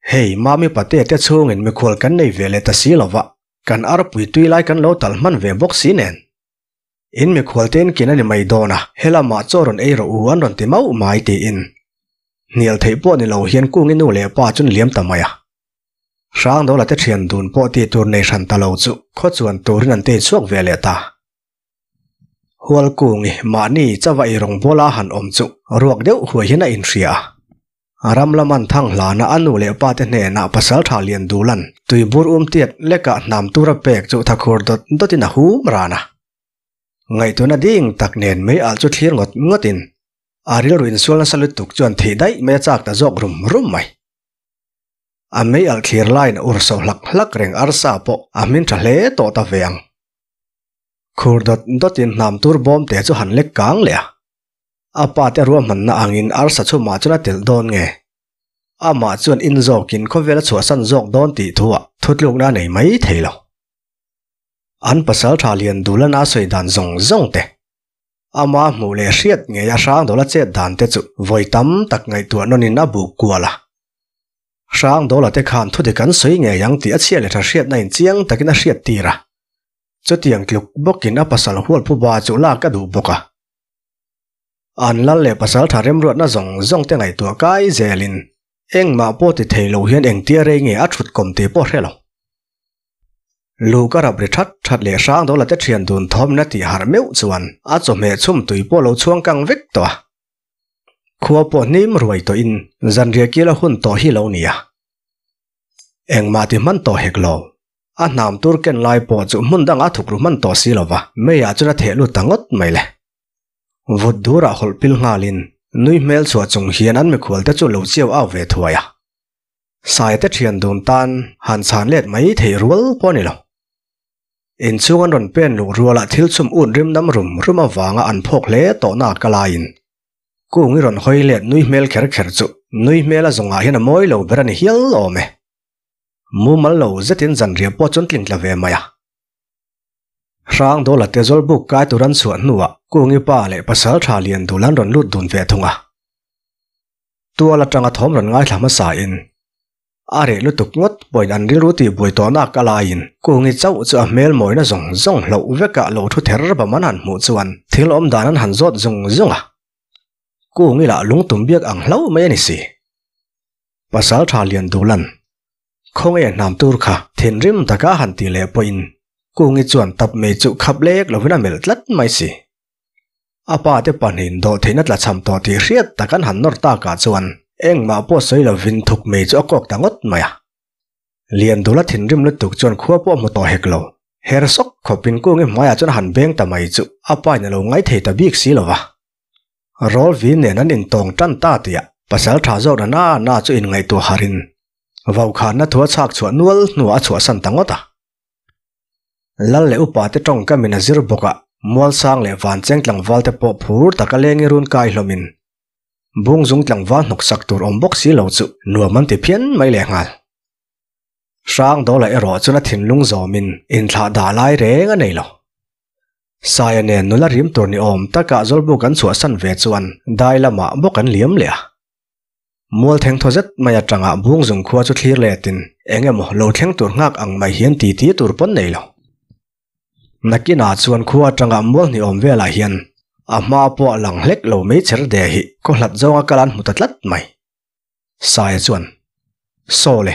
Hei, Mami pate te chhungin mikhual kan nei ve leh ta si lova, kan arpui tui lai kan lo talh hman ve bawk si nen. In mikhual te in kin a ni mai dawn a, helamah chaw rawn ei rawh u an rawn ti mauh mai tiin hnial theih pawh ni lo hian Kungi nu leh pa chu an liam ta mai a. Hrangdawla te thian dun pawh tih tur nei hran ta lo chu khaw chuan turin an tei chhuak ve leh ta. Hualkungi mahni chauha ei rawngbawla han awm chu ruak deuh huai hian a inhria a. Ram laman thang hlana a nu leh pa te hnenah pasal tha lian dulan tuibur um tiat lekah hnam tura pek chu thakhur dawt dawtin a hum ran a. Ngaihtuahna ding tak nen mei alh chu thlir ngawt ngawtin a rilru insual nasa lutuk chuan thih daih mai a chak ta zawk rum rum mai. A mei alh thlir laiin a ur so hlak hlak reng arsa pawh a hmin tha hle tawh ta ve ang. Khur dawt dawtin hnam tur bawm te chu han lek kang leh a. A pa te ruahmanna angin arsa chhumah chuan a telh dawn nge? Amah chuan in zawkin khawvel a chhuahsan zawk dawn tih thuah thutlukna a nei mai thei lo. An pasal tha lian Dulana sawi dan zawng zawng te, ama hmuh leh hriat ngei a Hrangdawla chet dan te chu vawi tam tak ngaihtuah nawnin a buk kual a. Hrangdawla te khan thudik an sawi ngei ang tih a chhia leh tha hriatna in chiang takin a hriat tir a. Chutiang tluk bawkin a pasal hualphuba chu lak a duh bawk a. An lal leh pasal tha remruatna zawng zawng te ngaihtuah kai zelin engmah pawh ti thei lo hian engtia rei nge a thut kawm tih pawh hre lo. Lu ka rap ri that that leh hrang dawla te thian dun thawmna tih harh meuh chuan a chawhmeh chhum tui pawh lo chhuang kang vek tawh a. Khua pawh hnim ruai tawhin zanriah kil a hun tawh hi lo nia. Engmah ti hman tawh hek lo. A hnam tur ken lai pawh chu hmun dangah a thuk ru hman tawh si lova, meiah chuan a theh lut ta ngawt mai le. Vut durah hawlh pil nghalin nui hmel chhuah chung hian an mikhual te chu lo chiau au ve thuai a. Sai te thian dun tan han chhan let mai thei rual pawh a ni lo. Inchhung an rawn pen luh rualah thil chhum ut rim nam rum rum avanga an phawk hle tawhna ka laiin Kungi rawn hawi let nui hmel kher kher chu nui hmel a zawngah hian a mawi lo ber a ni hial awm e. Mumal lo zetin zanriah pawh chuan tling tla ve mai a. Hrang Dawla te Zawlbuk kai tur an chhuah hnuah Kungi pa leh pasal tha lian dul an rawn lut dun ve thung a. Tual atanga thawm rawn ngaithla hmasa in a reh lutuk ngawt pawhin an rilru tih buai tawh nak a laiin Kungi chauh chu a hmel mawina zawng zawng hloh vekah lo thu ther bam an han hmuh chuan thil awm dan an han zawt zung zung a. Kungi lah lungtum biak ang hlauh mai a ni si. Pasal tha lian dulan Khawnge hnam tur kha thinrim taka han ti leh pawhin Kungi chuan tap mei chu khap lek lovin a melh tlat mai si. A pa te pahnihin dawh theihna tla cham tawh tih hriat tak an han nawr takah chuan engmah pawh sawi lovin thuk mei chu a kawk ta ngawt mai a. Liandula thinrim lutuk chuan khua pawh a hmu tawh hek lo. Her sawk khawpin Kungi hmaiah chuan a han beng ta mai chu a pa in a lo ngai thei ta bik si lova. Rawlvi nen an intawng tan ta tih ah pasal tha zawk na na na chu inngaihtuah harin. Vaukhana thu a chhak chhuah nual hnuah a chhuahsan ta ngawt a. Lal leh upate tawngkamin a zir bawk a, Mualsang leh Vancheng tlangval te pawh phur taka lengi run kai hlawmin Bungzung tlangval hnawksak tur awm bawk si lo chu nuam an ti phian mai lehnghal. Hrangdawla erawh chuan a thinlung zawmin inthlah dah lai reng a nei lo. Saia nen nula rim tur ni awm takah Zawlbuk an chhuahsan ve chuan dai lamah bawk an liam leh a. Mual theng thaw zet mai atanga Bungzung khua chu thlir letin eng emaw lo thleng tur nghak ang mai hian titi tur pawn nei lo. Nakinah chuan khua atanga mual hnih awm velah hian a hma pawh a lang hlek lo mai cher de hi khaw hlat zawnga kal an hmu ta tlat mai. Saia chuan, Saw le,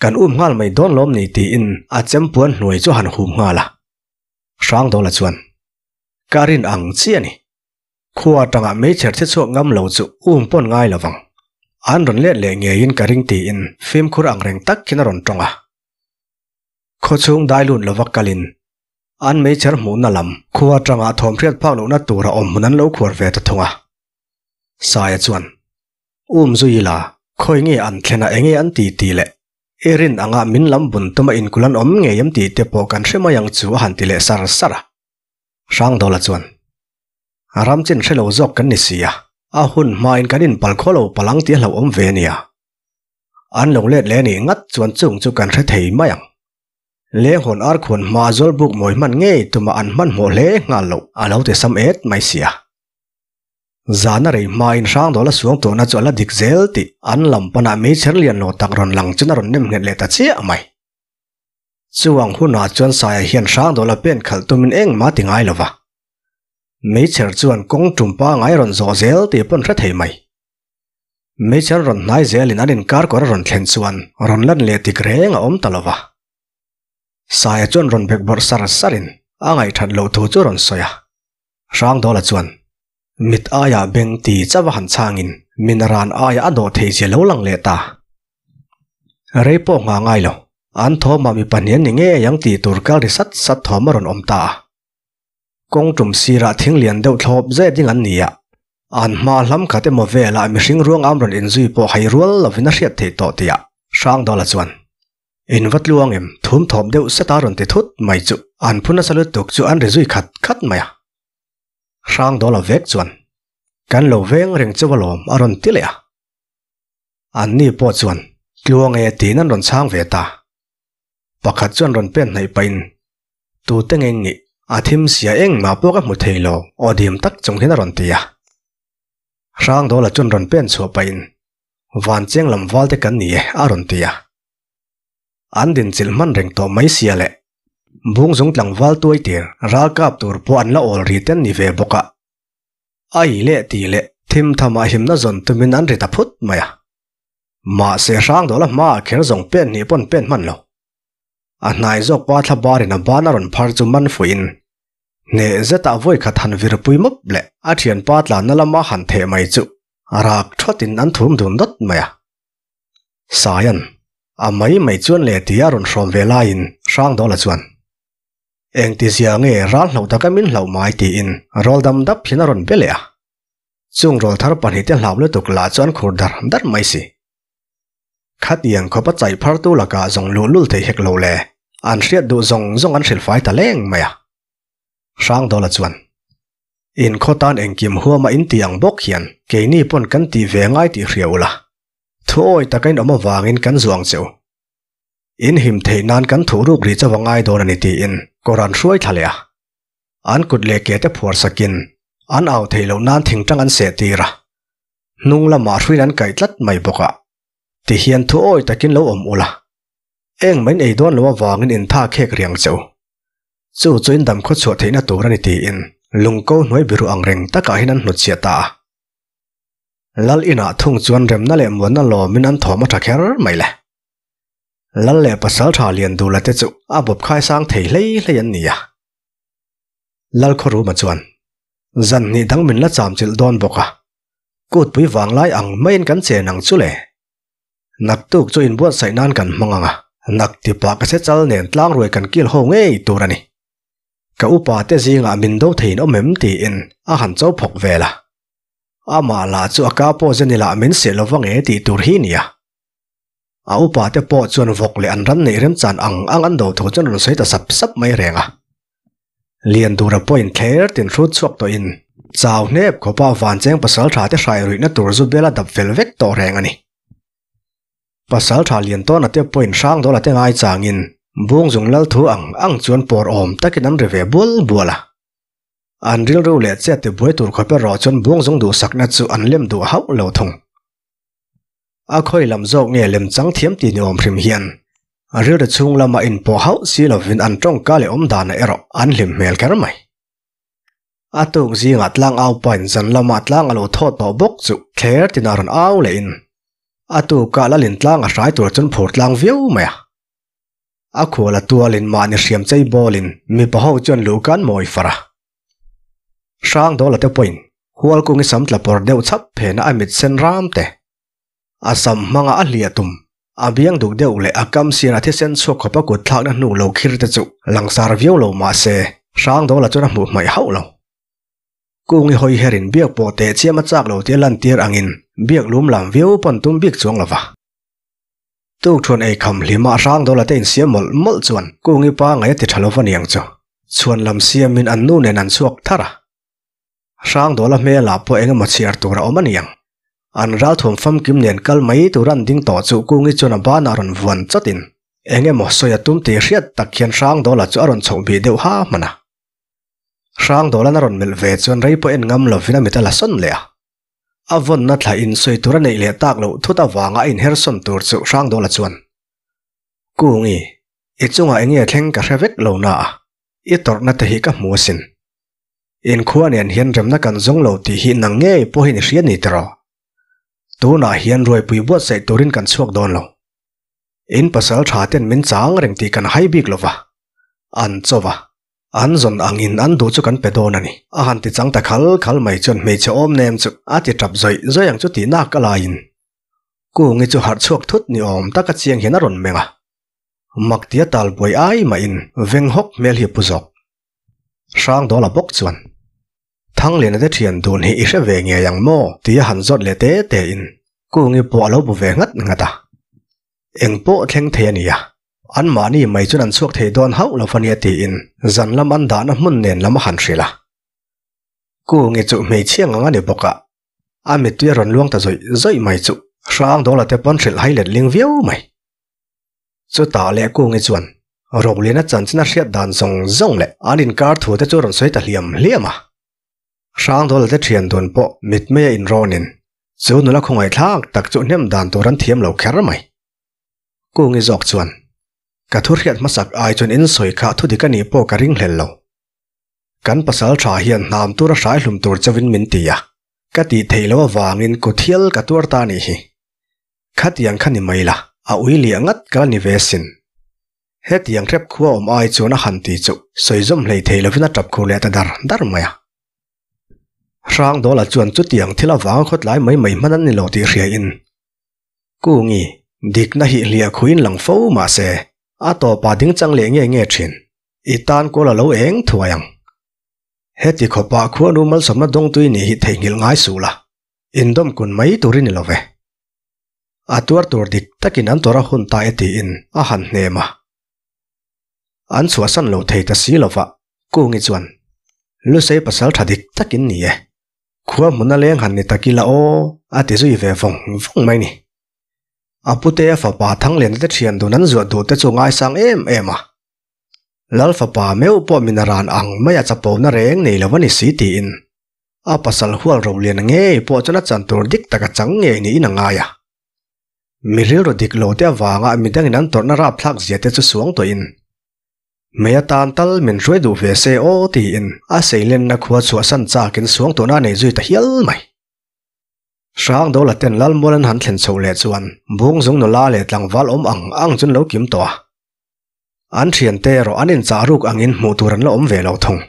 kan um nghal mai dawn lawm ni tiin a chempuan hnuai chu a han hum nghal a. Hrangdawla chuan, Ka rin ang chi a ni. Khua atanga meichher che chhuak ngam lo chu um pawn ngai lo vang. An rawn let leh ngeiin ka ring tiin fimkhur ang reng tak hian a rawn tawng a. Khawchhung dai lut lova kalin an meichher hmuhna lam khua atanga thawmhriat phak lohna tura awm hmun an lo khuar ve ta thung a. Saia chuan, Um zui ila, khawi nge an thlen a enge an ti ti le? I rin anga min lam bun tuma inkul an awm ngei em tih te pawh kan hre mai ang chu a han ti leh sar sar a. Hrangdawla chuan, Ram chin hre lo zawk kan ni si a, a hun hmain kan inpal khaw lo palh ang tih a hlauhawm ve nia. An lo let leh nih ngat chuan chung chu kan hre thei mai ang. Lenghawn arkhuan hmaa Zawlbuk mawi hman ngei tumah an hmanhmawh hle nghal loh a lo ti sam et mai si a. Zana rei hmain Hrangdawla suang tawhna chu a la dik zel tih an lam panah meichher lian lo tak rawn lang chuan a rawn nem nghet leh ta chiah mai. Chuang hunah chuan Saia hian Hrangdawla pen khalh tumin engmah ti ngai lo va. Meichher chuan kawng tum pangai rawn zawh zel tih pawn hre thei mai. Meichher rawn hnai zelin an inkar kawr a rawn thlen chuan rawn lan leh tik reng a awm ta lo va. Saia chuan rawn bek bawrh sar sarin a ngaihthat loh thu chu rawn sawi a. Hrangdawla chuan mit aia beng ti chauh a han chhangin min ran aia a dawh thei zia lo lang leh ta. Rei pawh nghah ngai lo, an thawmah mi pahnih an ni ngei ang tih tur kal ri sat sat thawm a rawn awm ta a. Kawng tum sirah thing lian deuh thlawp zet ding an ni a, an hma hlam khat emaw velah mihring ruang am rawn inzui pawh hai rual lovin a hriat theih tawh tih ah Hrangdawla chuan In va tluang em thum thawp deuh seta rawn ti thut mai chu an phu nasa lutuk chu an ri zui khat khat mai a. Hrangdawla vek chuan Kan lo veng reng cheu alawm a rawn ti leh a. An ni pawh chuan Tluang e tiin an rawn chhang ve ta. Pakhat chuan rawn pen hnaih pahin Tute ngei nih, a thim sia engmah pawh ka hmu thei lo, aw dim tak chung hian a rawn ti a. Hrangdawla chuan rawn pen chhuah pahin, Van cheng lam val te kan ni e, a rawn ti a. An dinchilh hman reng tawh mai sia leh Bungzung tlangval tuai tir ralkap tur pawh an la awl ri ten ni ve bawk a. Ai leh ti leh thim thamah himna zawn tumin an ri ta phut mai a. Mahse Hrangdawla hmaah kher zawng pen hnih pawn pen hman lo. A hnai zawk pa thla barin a ban a rawn phar chu man fuihin hneh zetah vawi khat han virpui mawp leh a thianpa tlanna lama han theh mai chu rak thawtin an thum dun dawt mai a. Saian, a mai mai chuan leh tia rawn hrawm ve laiin Hrangdawla chuan, Engtizia nge ral hlauh taka min hlauh mai tiin rawl dam dap hian a rawn be leh a. Chung rawl thar pahnihte hlau lutuk lah chu an khur dar dar mai si. Khatiang khawp a chaih phartu lakah zawng luh lul thei hek lo le, an hriat duh zawng zawng an hrilh fai ta leng mai a. Hrangdawla chuan, In khaw tan engkim huama in ti ang bawk hian keini pawn kan tih ve ngai tih hria ula, thu awi taka in awm avangin kan zuang che u. In him theih nan kan thuh ruk ri chauh a ngai dawn a ni tiin kawr an hruai thla leh a. An kut leh ke te phuar sakin an au theih loh nan thingtang an seh tir a. Hnung lamah hruin an kaih tlat mai bawk a, ti hian thu awi takin lo awm ula, engmah in ei dawn lo avangin in tha khek riang che u. Chu chu in dam khawchhuah theihna tur a ni tiin lungko hnuai biru ang reng takah hian an hnutchhiah ta a. Lal inah thung chuan remna leh muanna lawmin an thawm a tha kher mai le. Lal leh pasal tha lian duhla te chu a bawp khaisang thei hlei hlei an ni a. Lal Khawruma chuan, Zan hnih dang min la cham chilh dawn bawk a, kutpui vanglai ang maiin kan chen ang chu le. Naktuk chu inbuatsaih nan kan hmang ang a, nak tipah ka che chal nen tlangruai kan kil ho ngei tur a ni. Ka upa te zingah min do theiin awm em tiin a han cho phawk vel a. Amah lah chu a ka pawh zen ila min seh lo va nge tih tur hi nia. A upa te pawh chuan vawk leh an ram neih remchan ang ang an do thu chuan rawn sawi ta sap sap mai reng a. Lian dura pawhin thler tin hrut chhuak tawhin chau hnep khawpa vancheng pasal tha te hrai ruihna tur zu bel a dap fel vek tawh reng a ni. Pasal tha lian tawna te pawhin hrang dawla te ngai changin bungzung lal thu ang ang chuan pawr awm takin an ri ve bual bual a. An rilru leh chet ti buai tur khawp erawh chuan bungzung duhsakna chu an lem duh hauh lo thung. A khawi lam zawk nge lem chang thiam ti ni awm hrim hian rilru chhung lama inpawh hauh si lovin an tawngka leh awm danah erawh an hlim hmel kher mai. A tuk zingah tlang au pain zan lamah tlang a lo thawt tawh bawk chu thler tinah rawn au lehin a tukah lalin tlang a hrai tur chuan phur tlang viau mai a. A khual a tualin mahni hriam chei bawlin mipa ho chuan luh kan mawi far a. Hrang dawla te pawhin hual kungi sam tla pawr deuh chhap phena a mit sen ram te. A sam hmanga a hliah tum, a biang duk deuh leh a kam sir a thisen chhuak khawp a kut thlakna hnu lo khir te chu langsar viau lo mah se Hrang dawla chuan a hmuh hmaih hauh lo. Kungi hawi herin biak pawh teh chiam a chak lo tih a lantir angin biak lum lam viau pawn tum bik chuang lo va. Tukṭhuan ei kham hlima hrang dawla te insiam mawlh mawlh chuan Kungi pa ngaih a ti ṭha lo va niang chu. Chhuan lam siamin an nu nen an chhuak thar a. Hrang dawla hmelah pawh eng emaw chhiar tur a awm a niang. An ralthuam famkim nen kal mai tur an ding tawh chu Kungi chuan a banah rawn vuan chawtin eng emaw sawi a tum tih hriat tak hian Hrang dawla chu a rawn chhoh bih deuh ha hman a. Hrang dawlan a rawn melh ve chuan rei pawh en ngam lovin a mit a la sawn leh a. A vawnna thla in sawi tur a neih leh tak loh thut avanga a inhersawn tur chu Hrangdawla chuan, Kungi, i chungah eng nge thleng ka hre vek lo na a, i tawrhna te hi ka hmu asin. Inkhua nen hian remna kan zawng lo tih hi nang ngei pawhin i hria ni tiraw? Tunah hian ruaipui buatsaih turin kan chhuak dawn lo. In pasal tha ten min chang reng tih kan hai bik lova, an chaw va. An zawn angin an duh chu kan pe dawn a ni. A han ti chang ta khal khal mai chuan hmeichhe awm nem chu a ti tap zawih zawih ang chu tih nak a laiin Kungi chu harh chhuak thut ni awm taka chiang hian a rawn meng a. Mak tia tal buai ai mahin veng hawk hmel hi a pu zawk. Hrang dawla bawk chuan, Thangliana te thian dun hi i hre ve ngei ang maw? tia han zawt leh te te in Kungi pawh a lo bu ve nghat nghat a. Eng pawh thleng thei a nia. An mahni mai chuan an chhuak thei dawn hauh lo ania tiin zan lam an dahna hmun nen lam a han hrilh a. Kungi chu hmeichhia ngang a ni bawk a, a mittui a rawn luang ta zawih zawih mai chu hrang dawla te pawn hrilh hai let ling viau mai. Chutah leh Kungi chuan Roliana chanchin a hriat dan zawng zawng leh an inkar thu te chu a rawn sawi ta hliam hliam a. Hrang dawla te thian dun pawh mitmei a inrawnin chu nula khawngaihthlak tak chu hnem dan tur an thiam lo kher mai. Kungi zawk chuan, Ka thu hriat hmasak ai chuan in sawi kha thu dik a nih pawh ka ring hlel lo. Kan pasal tha hian hnam tura hrai hlum tur chauhin min ti a, ka tih theih loh avangin kut hial ka tuar ta a nih hi. Khatiang kha ni mai la, a ui liah ngat ka la ni ve sin. Hetiang hrep khua awm ai chuan a han ti chu sawi zawm hlei thei lovin a tap khur leh ta dar dar mai a. Hrang Dawla chuan chutiang thil avanga khawtlai mai mai hman an ni lo tih hriain Kungi, dikna hi hliah khuin lang fo mah se, a tawpah ding chang leh nge nge thin. I tan kawl a lo eng thuai ang. Heti khawpah khuanu malsawmna dawngtui nih hi theihnghilh ngai suh la, indawm kun mai turin i lo ve. A tuar tur dik takin an tawrh a hun ta e tiin a han hnem a. An chhuahsan lo thei ta si lova, Kungi chuan, Lusei pasal tha dik takin ni e. Khua hmuna leng han ni tak ila aw, a ti zui ve vawng vawng mai ni. A pute a fapa Thangliana te thian dun an zuah duh te chu ngaisang em em a. Lal fapa meuh pawh min a ran ang mai a chapona reng nei lo a ni si tiin a pasal hual Roliana ngei pawh chuan a chan tur dik tak a chang ngei niin a ngai a. Mi rilru dik lo te avanga midangin an tawrhna rapthlak zia te chu suang tawhin Mei atan tal min hruai duh ve se aw tiin a seilenna khua chhuahsan chakin suang tawhna a nei zui ta hial mai. Hrang Dawla ten Lalmual an han thlen chhoh leh chuan Bungzung nula leh tlangval awm ang ang chu an lo kim tawh a. An thiante erawh an inchah ruk angin hmuh tur an la awm ve lo thung.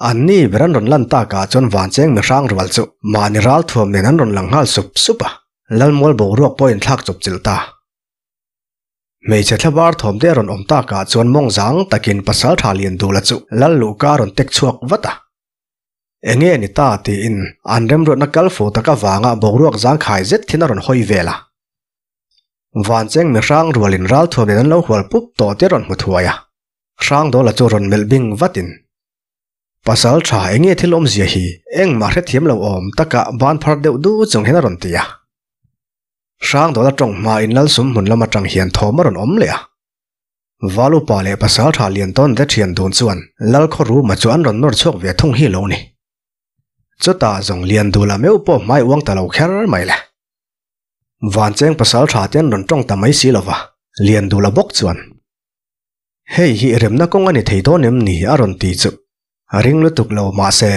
An ni ber an rawn lan takah chuan Vancheng mihrang rual chu mahni ralthuam nen an rawn lang nghal sup sup a, Lalmual boruak pawh inthlak chawp chilh ta. Hmeichhe thlabar thawm te a rawn awm takah chuan mawng zang takin pasal tha lian dula chu lal luhka a rawn tek chhuak vat a. Enge ni ta tiin an remruatna kal fo tak avanga boruak zangkhai zet thin a rawn hawi vel a. Vancheng mi hrang rualin ralthuam nen an lo hual pup tawh te rawn hmu thuai a. Hrangdawla chu rawn melh bing vatin, Pasal tha enge thil awmzia hi engmah hrethiam lo awm taka ban phar deuh du chung hian a rawn ti a. Hrangdawla tawng hmain Lalsum hmun lam atang hian thawm a rawn awm leh a. Valupa leh pasal tha lian tawn te thian dun chuan Lalkhaw ruma chu an rawn nawr chhuak ve thung hi lo ni. Chutah zawng Liandula meuh pawh hmai uang ta lo kher mai le. Vancheng pasal tha te an rawn tawng ta mai si lova, Liandula bawk chuan. Hei hi remna kawng a ni thei dawn em ni? a rawn ti chu. A ring lutuk lo mahse,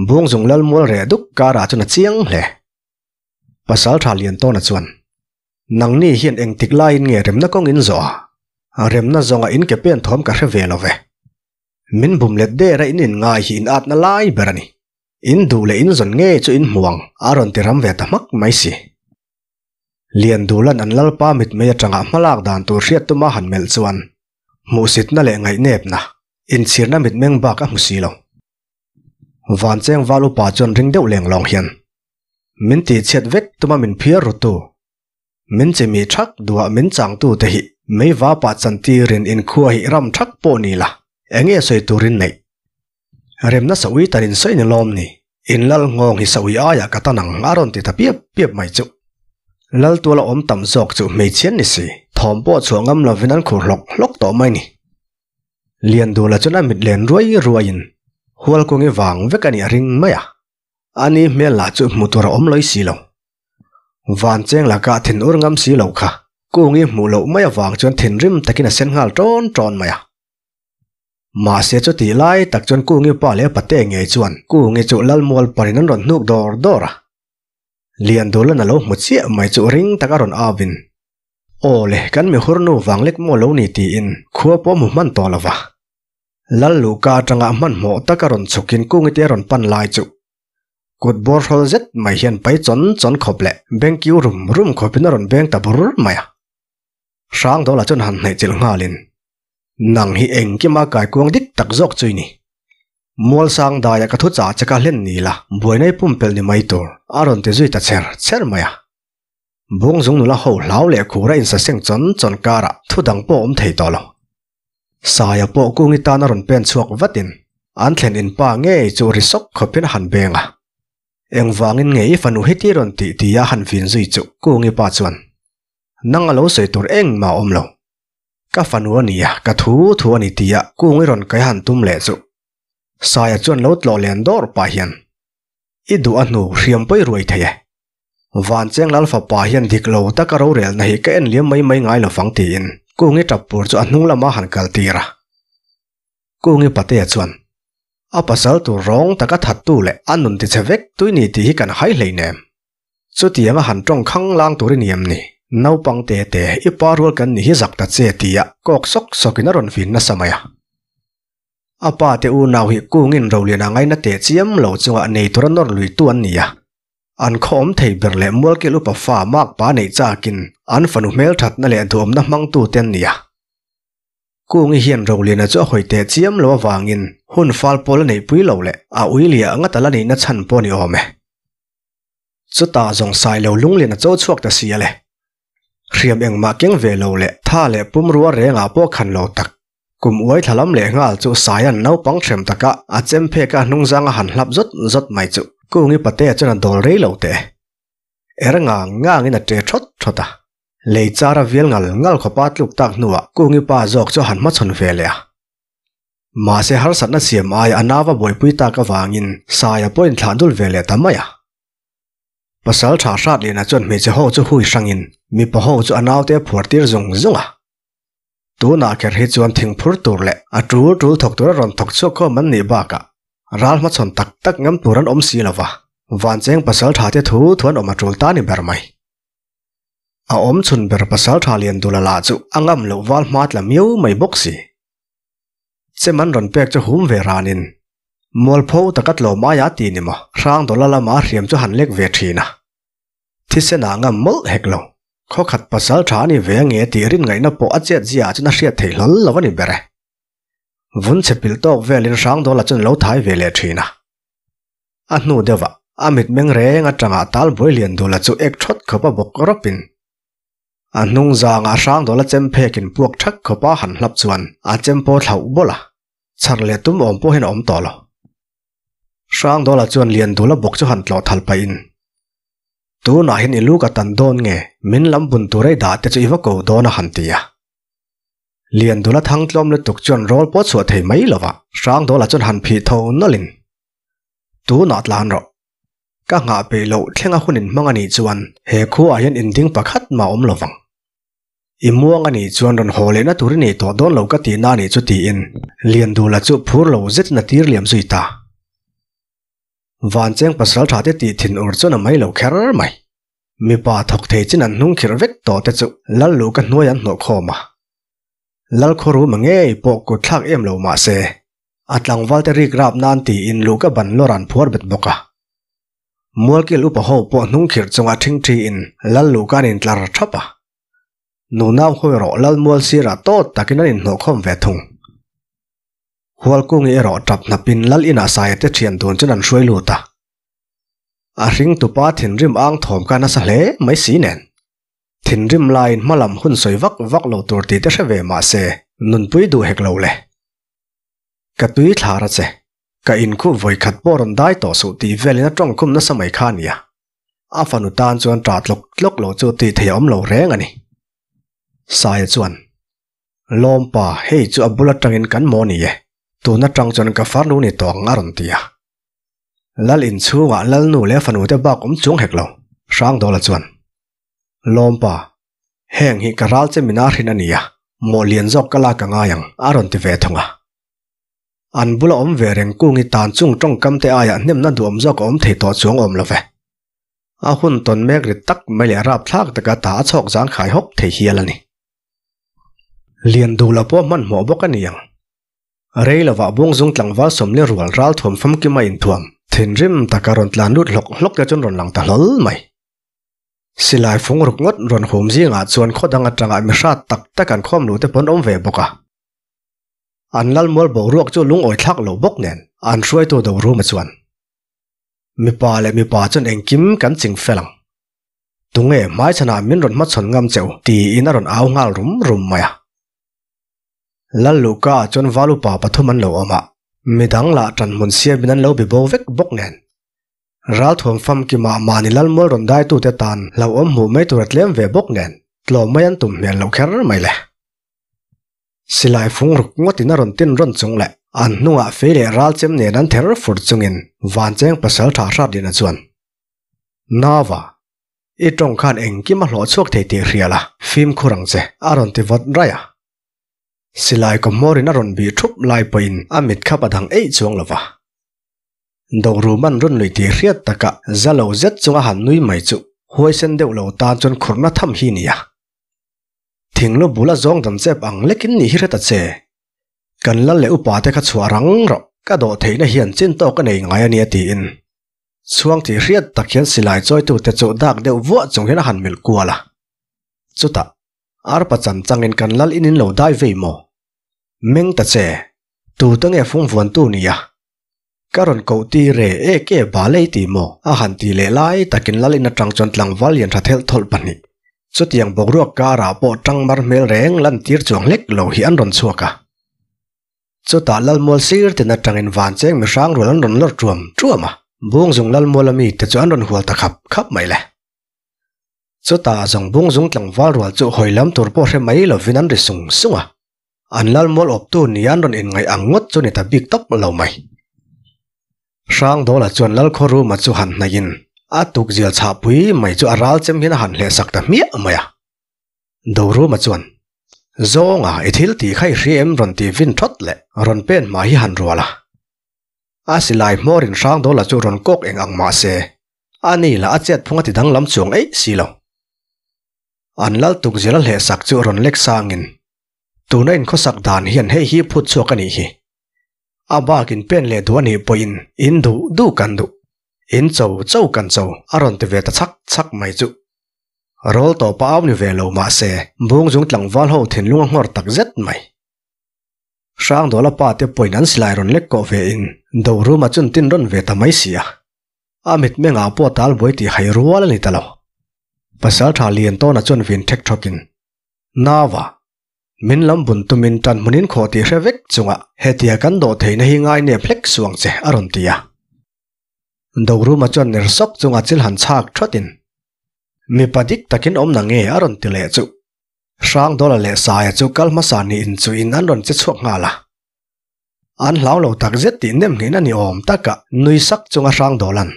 Bungzung lal mual reh duk karah chuan a chiang hle. Pasaltha Liantawna chuan, Nangni hian engtik laiin nge remna kawng in zawh a? Remna zawnga in ke pen thawm ka hre ve lo ve. Min bum let der a in inngai hi in atna lai ber a ni. In duh leh in zawn ngei chu in hmu ang, a rawn ti ram ve ta hmak mai si. Liandulan an lalpa mitmei atanga hmalak dan tur hriat tuma han melh chuan hmuhsitna leh ngaihnepna, inchhirna mitmeng bak a hmu si lo. Vancheng val upa chuan ring deuh leng lawng hian, Min tihchhiat vek tuma min phiar rutu, min chimi thak duah min changtu te hi meiva pah chantirin inkhua hi ram thak pawh ni la, enge sawi turin neih? Remna sawi tan in sawi ni lawm ni? In lal nghawng hi sawi aiah ka tan ang a rawn ti ta piap piap mai chu. Lal tuala awm tam zawk chu hmeichhian ni si, thawm pawh chhuah ngam lovin an khur hlawk hlawk tawh mai ni. Liandula chuan a mit len ruai ruaiin Hualkungi vang vek a nih a ring mai a, ani hmel lah chu hmu tur a awm lawi si lo. Vancheng lakah thin ur ngam si lo kha Kungi hmuh loh mai avang chuan thinrim takin a sen nghal ṭawn ṭawn mai a. Mahse chutih lai tak chuan Kungi pa leh pate ngei chuan Kungi chu Lalmual parin an rawn hnuk dawr dawr a. Liandulan a lo hmu chiah mai chu ring tak a rawn au in, Aw le, kan mi hur nu vang lek maw lo ni tiin khua pawh hmu hman tawh lo va. Lal luhka atanga hmanhmawh tak a rawn chhukin Kungi te a rawn pan lai chu kut bawr hrawl zet mai hian pai chawn chawn khawp leh beng kiu rum rum khawpin a rawn beng ta bur mai a. Hrangdawla chuan han hnaih chilh nghalin, Nang hi engkima kaikuang dik tak zawk chu i ni. Mualsang daia ka thu chah che ka hlen ni la, buaina i pumpelh ni mai tur, a rawn ti zui ta cher cher mai a. Bungzung nula ho hlau leh khura insaseng chawn chawn karah thu dang pawh awm thei tawh lo. Saia pawh kungi tan a rawn pen chhuak vatin an thlen in pa ngei chu ri sawk khawpin a han beng a. Engvangin nge i fanu heti rawn tih tia han vin zui chu kungi pa chuan, Nang a lo sawi tur engmah a awm lo. Ka fanu a nia, ka thu thu a ni tia Kungi rawn kai han tum leh chu. Saia chuan lo tlawh len dawr pah hian, I duh a hnu hriam pawi ruai thei e. Vancheng Lal fapa hian dik lo taka rorelna hi ka en liam mai mai ngai lo vang tiin Kungi tap pur chu a hnung lama han kal tir a. Kungi patea chuan, A pasal tur rawng taka thattu leh a nun tichhe vek tui ni tih hi kan hai hleinem. Chutianga han tawng khang lang tur i ni em ni? Naupang te te, i pa rual kan ni hi zak ta che tia kawk sawk sawkin a rawn vin nasa mai a. A pa te unau hi kungin rolian a ngaina teh chiam lo chunga nei tura nawr luitu an ni a. An khaw awm thei ber leh mualkil upa fa makpa neih chakin an fanu hmelthatna leh duhawmna hmangtu te an ni a. Kungi hian Roliana chu a hawi teh chiam lo avangin hun fal pawl a neihpui lo leh a ui liah ngat a la nihna chhan pawh a ni awm e. Chutah zawng sai lo lunglin a cho chhuak ta si a le. Hriam engmah keng ve lo leh tha leh pumrua rengah pawh khan lo tak. Kum uai thla lam leh nghal chu Saia'n naupang hrem taka a chem phek a hnungzanga han hlap zawt zawt mai chu Kungi patea chuan a dawl rei lo teh. Er ngang ngangin a ṭe ṭhawt ṭhawt a. Lei char a vial ngal ngal khawpa tluk tak hnuah Kungi pa zawk chu a han hmachhawn ve leh a. Mahse harsatna siam aia a nava buaipui tak avangin Saia pawh inthlah dul ve leh ta mai a. Pasal tha Hratliana chuan hmeichhe ho chu hui hrangin mipa ho chu a naute a phuar tir zung zung a. Tunah kher hi chuan thingphur tur leh a tul tul thawk tura rawn thawk chhuak khawm an nih bakah ral hmachhawn tak tak ngam tur an awm si lova, Vancheng pasal tha te thu thu an awm a tul ta ni ber mai. A awm chhun ber pasal tha Liandula lah chu a ngam loh val hma tla miau mai bawk si. Chem an rawn pek chu hum ve ranin Mualpho taka tlawm aia ti ni maw Hrangdawla lama hriam chu han lek ve thin a. Thisen ah ngam mawlh hek lo. Khawkhat pasal tha a ni ve ange tih rin ngaihna pawh a chet zia ah chuan a hriat theih hlawl lo a ni ber e. Vun chhe pilh tawk velin Hrangdawla chuan lo thai ve leh thin a. A hnu deuhah a mitmeng reng atanga Talbuai Liandula chu ek thawt khawp a bawk rawpin. A hnung zangah Hrangdawla chem phekin puak thak khawpa han hlap chuan a chem pawh thlauh bawlh a, chhar leh tum awm pawh hian a awm tawh lo. Hrangdawla chuan Liandula bawk chu han tlawh thal pahin, Tunah hian i lu ka tan dawn nge, min lam bun tur ei dah te chu i va ko dawn a han ti a. Liandula thang tlawm lutuk chuan rawl pawh chhuah thei mai lo va, Hrangdawla chuan han phih tho nawlhin, Tunah tlan rawh. Ka nghah peih loh thlenga hun in hmang a nih chuan he khuaah hian inding pakhat mah awm lo vang. I muang a nih chuan rawn haw lehna tur i nei tawh dawn lo ka tihna a nih chu tiin Liandula chu phur lo zetin a tir liam zui ta. Vancheng pasal tha te tih thin ur chuan a mai lo kher mai. Mipa thawk thei chin an hnung khirh vek tawh te chu lal lu ka hnuai an hnawh khawm a. Lal khawruma ngei pawh kut thlak em lo mah se, a tlangval te rik rap nan tiin luh ka ban lawr an phuar bet bawk a. Mualkil upa ho pawh hnung khirh chunga ṭhingṭhi in lal luh ka an intlar ṭhap a. Nunau ho erawh lal mual sirah tawt takin an inhnawhkhawm ve thung. Hualkungi erawh ṭap hnapin lal inah saia te ṭhian dun chuan an hruai lut a. A hring tupa thinrim ang thawm kha nasa hle mai si nen. Thinrim laiin hmalam hun sawi vak vak lo tur tih te hre ve mah se, nunpui duh hek lo le. Ka tui thlar a che. Ka inkhup vawi khat pawh rawn dai tawh suh tih velin a tawngkhum nasa mai kha a nia. A fanu tan chuan ṭah tlawk tlawk lo chu tih theih a awm lo reng a ni. Saia chuan, Lawmpa, hei chu a bul atangin kan maw ni e. Tun atang chuan ka farnu ni tawh ang a rawn ti a. Lal inchhungah Lalnu leh fanu te bak awm chung hek lo, Hrangdawla chuan, Lawmpa, heng hi ka ral che min a hrin a nia, mawh lian zawk ka lak a ngai ang, a rawn ti ve thung a. An bula awm ve reng kungi tan chung tawngkam te aiah hnemna duhawm zawk a awm thei tawh chuang awm lo ve. A hun tawn mek ri tak mai leh rapthlak taka ta a chhawk zang khai hawk thei hial a ni. Lian duh lo pawh hmanhmawh bawk a ni ang. Rei lovah Bungzung tlangval sawmli rual ral thuam famkim a inthuam thinrim taka rawn tlan lut hlawk hlawk te chuan rawn lang ta hlawl mai. Silai fung ruk ngawt rawn hum zingah chuan khaw dang atanga mi hrat tak tak an khawm luh te pawn awm ve bawk a. An lalmual boruak chu lungawi thlak lo bawk nen an hruaitu do ruma chuan mipa leh mipa chuan engkim kan ching fel ang. Tunge hmaichhanah min rawn hmachhawn ngam cheu tiin a rawn au nghal rum rum mai a. Lal Luka ah chuan val upa pathum an lo awm a, midang lah ṭanhmun siamin an lo be bo vek bawk nen. Ralthuam famkimah mahni lalmual rawn daitute tan hlauhawm hmuh mai tur a tlem ve bawk nen, tlawm mai an tum hmel loh kher mai le. Silai fung ruk ngawtin a rawn tin rawn chung leh an hnungah fei leh ral chem nen an ther fur chungin Vancheng pasalṭha Hratliana chuan, Nava, I tawng khan engkim a hlawh chhuak thei tih hria la, fimkhur ang che, a rawn ti vawt raih a. Silai kawhmawrin a rawn bih thup lai pawhin a mit khap a dang eih chuang lo va. Dorum an rawn lui tih hriat takah za lo zet chunga han nui mai chu huaisen deuh lo tan chuan khurhna tham hi nia. Thinglu bul a zawng dan chep ang lekin nih hi hre ta che. Kan lal leh upa te kha chhuah rang rawh, ka dawh theihna hian chin tawk a nei ngai a nia tiin Chhuang tih hriat tak hian silai chawitute chu dak deuh vuah chung hian a han melh kual a. Chutah, arpa chan changin kan lal in in lo dai vei maw? Meng ta che, tute nge fung vuantu nia? Ka rawn koh tir e, e ke balei ti maw? A han ti leh lai takin lal in atang chuan tlangval lian tha thelh thawlh pahnih. Chutiang boruak karah pawh tangmar hmel reng lantir chuang hlek lo hi an rawn chhuak a. Chutah Lalmual sir tin atangin Vancheng mihrang rual an rawn lawr ṭuam ṭuam a, Bungzung Lalmuala mite chu an rawn hual ta khap khap mai le. Chutah zawng Bungzung tlangval rual chu hawi lam tur pawh hre mai lovin an ri sung sung a, an Lalmual awptu nia an rawn inngaih ang ngawt chu ni ta bik tawp lo mai. Hrangdawla chuan Lalkhawruma chu han hnaihin a tukzial chhahpui mai chu a ral chem hian a han hlehsak ta hmiah mai a. Doruma chuan, Zawnga, i thil tih kha i hria em rawn ti vin thawt leh rawn pen hma hi han rual a. A silai hmawrin Hrangdawla chu rawn kawk eng ang mah se, a ni lah a chet phung a ti danglam chuang eih si lo. An lal tukzela hlehsak chu rawn lek sangin, Tuna inkhawsak dan hian hei hi phut chhuak a nih hi. A bakin pen leh duh a nih pawhin in duh duh kan duh, in cho cho kan cho a rawn ti ve ta chhak chhak mai chu. Rawl tawpa au ni ve lo mah se Bungzung tlangval ho thinlung a nghawr tak zet mai. Hrangdawla pa te pawhin an silai rawn lek kawh ve in Doruma chun tin rawn ve ta mai si a. A mitmengah pawh tal buai tih hai rual a ni ta lo. Pasalṭha Liantawna chuan vin ṭhek ṭhawkin, Nava, min lam bun tumin ṭan hmunin khawh tih hre vek chunga hetia kan dawh theihna hi ngai nep hlek suang che, a rawn ti a. Doruma chuan ner sawk chunga chil han chhak ṭhawtin, Mipa dik takin awm na nge? a rawn ti leh chu. Hrangdawla leh Saia chu kal hmasa niin chuin an rawn che chhuak nghal a. An hlau lo tak zet tih nem nghin a ni awm taka nui sak chunga Hrangdawla'n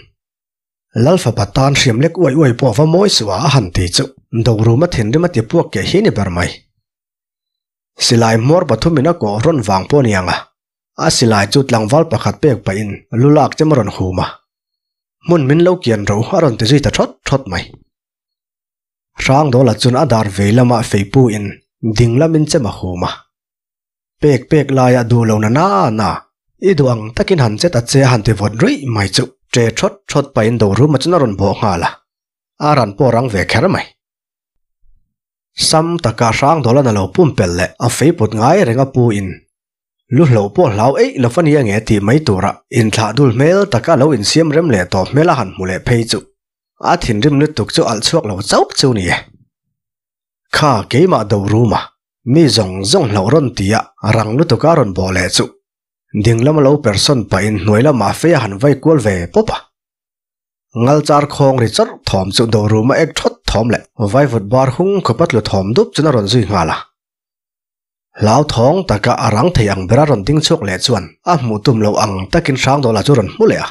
Lal fapa tan hriam lek uai uai pawh va mawi suh a a han ti chu Doruma thinrim a ti puak keh hi ni ber mai. Silai hmawr pathumin a kawh rawn vang pawh ni ang a, a silai chu tlangval pakhat pek pahin lu lak chem a rawn hum a. Hmun min lo kian ro a rawn ti zui ta thawt thawt mai. Hrangdawla chuan a dar vei lamah feipu in ding lamin chem a hum a. Pek pek laia duh lo na na na, i duh ang takin han che ta che a han ti vawt ruih mai chu ṭe ṭhawt ṭhawt pahin Doruma chuan a rawn bawh nghal a, a ran pawh rang ve kher mai. Sam taka Hrangdawla'n a lo pumpelh leh a feiput ngai reng a pu in lu hloh pawh hlau eih lo a nia nge tih mai tura inthlah dul hmel taka lo insiam rem leh tawh hmel a han hmu leh phei chu a thinrim lutuk chu alh chhuak lo chauh chu ni e. Kha keimah Doruma Mi zawng zawng hlauh rawn ti a, rang lutuk a rawn bawh leh chu. Ding lama lo persawn pahin hnuai lamah fei a han vai kual ve pawp a. Ngal char khawng ri chawrh thawm chu Doruma ek thawt thawm leh vaivut bar hung khawpa tlu thawm dup chuan a rawn zui nghal a. Hlau thawng taka a rang thei ang bera rawn ding chhuak leh chuan a hmuh tum loh ang takin Hrangdawla chu rawn hmu leh a.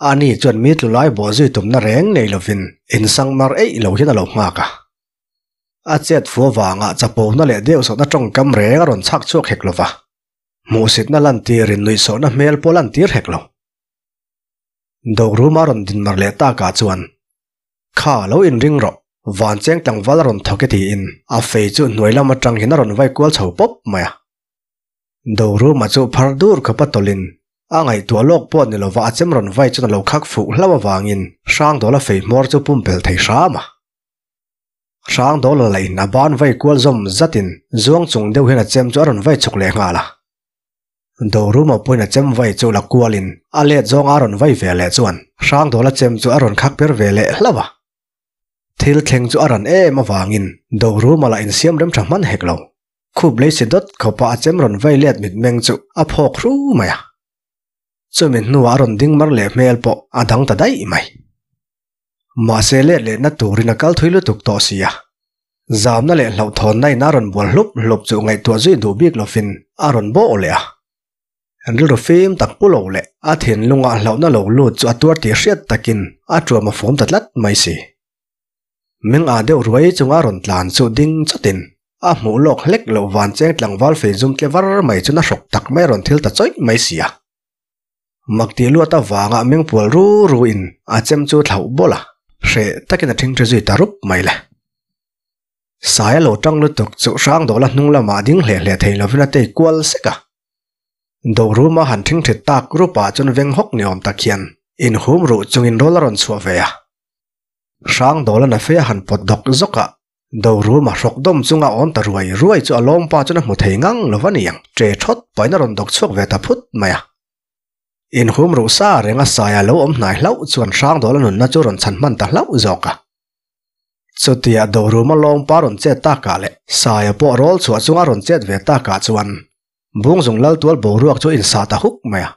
Ani chuan mi tlu lai bawh zui tumna reng nei lovin insang mar eih lo hian a lo nghak a. A chet fu avanga chapona leh deuhsawhna tawngkam reng a rawn chhak chhuak hek lo va, hmuhsitna lantirin nuihsawhna hmel pawh lantir hek lo. Doruma rawn dinmar leh takah chuan, Kha, lo inring rawh, van cheng tlangval a rawn thawk e tiin a fei chu hnuai lam atang hian a rawn vai kual chho pawp mai a. Doruma chu phar dur khawpa tawlhin a ngaihtuah lawk pawh ni lova a chem rawn vai chuan a lo khak fuh hlauh avangin Hrangdawla fei hmawr chu pumpelh thei hram a. Hrangdawla lah in a ban vai kual zawm zat in zuang chung deuh hian a chem chu a rawn vai chhuk leh nghal a. Doruma pawhin a chem vai chu la kual in a let zawng a rawn vai ve leh chuan Hrangdawla chem chu a rawn khak per ve leh hlauh a. Thil thleng chu a ran em avangin Doruma lah in siam rem tha hman hek lo. Khup lei si dawt khawpa a chem rawn vai let mitmeng chu a phawk hru mai a. Chumi hnuah a rawn ding mar leh hmel pawh a dang ta daih mai. Mahse let lehna turin a kal thui lutuk tawh si a. Zamna leh hlauhthawnna in a rawn bual hlup hlup chu ngaihtuah zui duh bik lovin a rawn bawh leh a. Rilru fim tak pu lo leh a thinlungah hlauhna lo lut chu a tuar tih hriat takin a tuam a fawm ta tlat mai si. Meng ah deuh ruai chunga rawn tlan chu ding chawtin a hmuh lawk hlek loh van cheng tlangval fei zum tle var mai chu na hrawk tak mai a rawn thil ta chawih mai si a. Mak tih luat avanga meng pual ru ru in a chem chu thlauh bawlh a, hreh takin a thingthi zui ta rup mai le. Sai a lo tang lutuk chu Hrangdawla hnung lamah ding hle hle thei lovin a tei kual sek a. Doruma han thingthi tak rup ah chuan veng hawk ni awm tak hian inhum ruh chungin rawl a rawn chhuah ve a. Hrangdawla'n a fei a han pawt dawk zawk a, Doruma hrawk dawm chunga awn ta ruai ruai chu a lawmpa chuan a hmu thei ngang lo va ni ang, ṭe ṭhawt pahin a rawn dawk chhuak ve ta phut mai a. Inhum ruh sa renga saia lo awm hnai hlauh chuan Hrangdawla nunna chu rawn chhan hman ta hlauh zawk a. Chutia Doruma lawngpa rawn chet takah leh saia pawh rawl chhuah chunga rawn chet ve takah chuan Bungzung Laltual boruak chu insah ta huk mai a.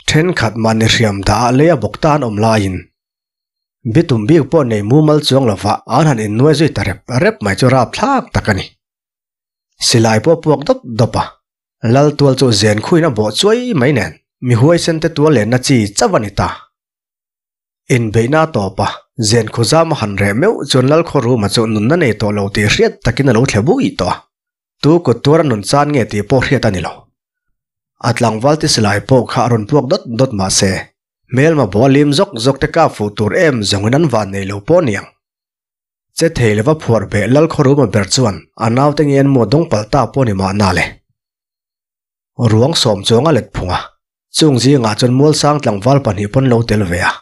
Thenkhat mahni hriam dah ah leia bawk ta an awm laiin bitum bik pawh nei mumal chuang lova an han innuai zui ta rep rep mai chu rapthlak tak a ni. Silai pawh puak dawp dawp a. Lal tual chu zen khuin a bawh chuai mai nen mi huaisen te tual lenna chi chauh a ni ta. Inbeihna a tawp a, zen khu zam a han reh meuh chuan Lal khaw ruma chu nunna nei tawh lo tih hriat takin a lo thle bui tawh a. Tu kut tuar a nun chan nge tih pawh hriat a ni lo. A tlangval ti silai pawh kha a rawn puak dawt dawt mah se, hmelma bawh a lim zawk zawk te kap fuh tur em zawngin an van nei lo pawh niang. Che thei lova phuar beh Lal Khawruma ber chuan a naute nge an maw dawng palh ta pawh ni mahna le. Ruang sawm chuang a let phung a, chung zingah chuan Mualsang tlangval pahnih pawn lo tel ve a.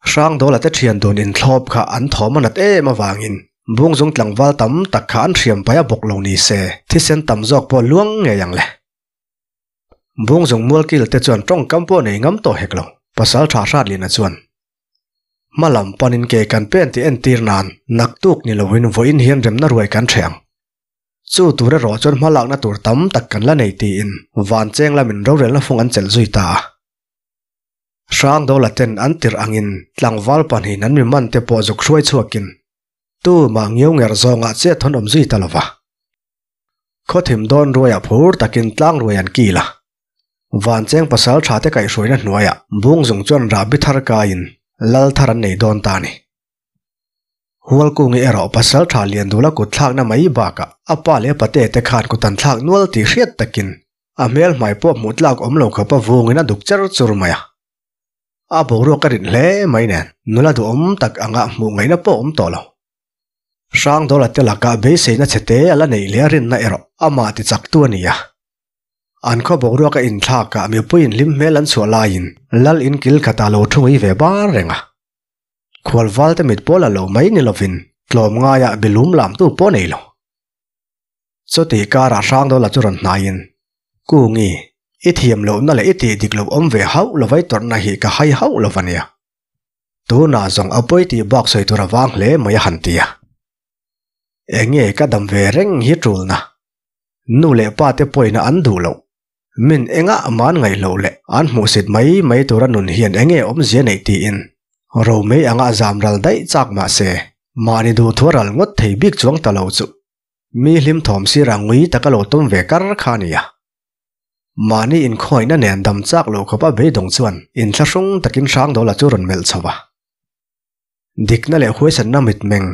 Hrangdawla te thian dun inthlawp kha an thawm a nat em avangin Bungzung tlangval tam tak kha an hriam pai a bawk lo ni se thisen tam zawk pawh luang ngei ang le. Bungzung mualkil te chuan tawngkam pawh nei ngam tawh hek lo, Pasal Tha Hratlina chuan. Hma lam panin ke kan pen tih entir nan naktuk ni loin vawiin hian remna ruai kan hreh ang. Chu tur erawh chuan hma lakna tur tam tak kan la nei tiin Vancheng lamin rorelna fung an chelh zui ta a. Hrang Dawlaten an tirh angin tlangval pahnihin an mi man te pawh zuk hruai chhuakin tu mah ngiau nger zawngah chiah thawn awm zui ta lova. Khawthim dawn ruaiah phur takin tlang ruai an kil a. Vancheng pasal tha te kaihhruaina hnuaiah Bungzung chuan rahbi thar kaiin lal thar an nei dawn ta a ni. Hualkungi erawh pasal tha lian dula kut thlakna mai bakah a pa leh a pate te khan kut an thlak nual tih hriat takin a hmel hmai pawh hmuh tlak awm lo khawpa vungin a duk cher chur mai a. A boruak a rinh hle mai nen nula duhawm tak anga hmuh ngaihna pawh awm tawh lo. Hrangdawla te lakah beiseina chhe te a la neih leh a rinna erawh amah ti chaktu a ni a. An khaw boruak a inthlakah mipuiin hlim hmel an chhuah laiin lal in kil khatah lo thu ngei ve bar reng a. Khualval te mit pawh la lo mai ni lovin tlawm ngaiah bilum lamtu pawh nei lo. Chuti karah Hrangdawla chu rawn hnaiin, Kungi, i thiam lohna leh i tih dik loh awm ve hauh lova i tawrhna hi ka hai hauh lo va nia. Tunah zawng a pawi tih bak sawi tur a vang hle mai a han ti a. Enge ka dam ve reng hi tulna? Nu leh pa te pawina an duh loh. Min engah man ngaih loh leh an hmuhsit mai mai tura nun hian enge awmzia neih tiin Romei anga zam ral daih chak mah se mahni duhthu a ral ngawt thei bik chuang ta lo chu mi hlim thawm sirah ngui taka lo tum ve kar kha a ni a. Mahni inkhawihna nen dam chak loh khawpa beidawng chuan inthlahrung takin Hrangdawla chu rawn melh chho a. Dikna leh huaisanna mitmeng,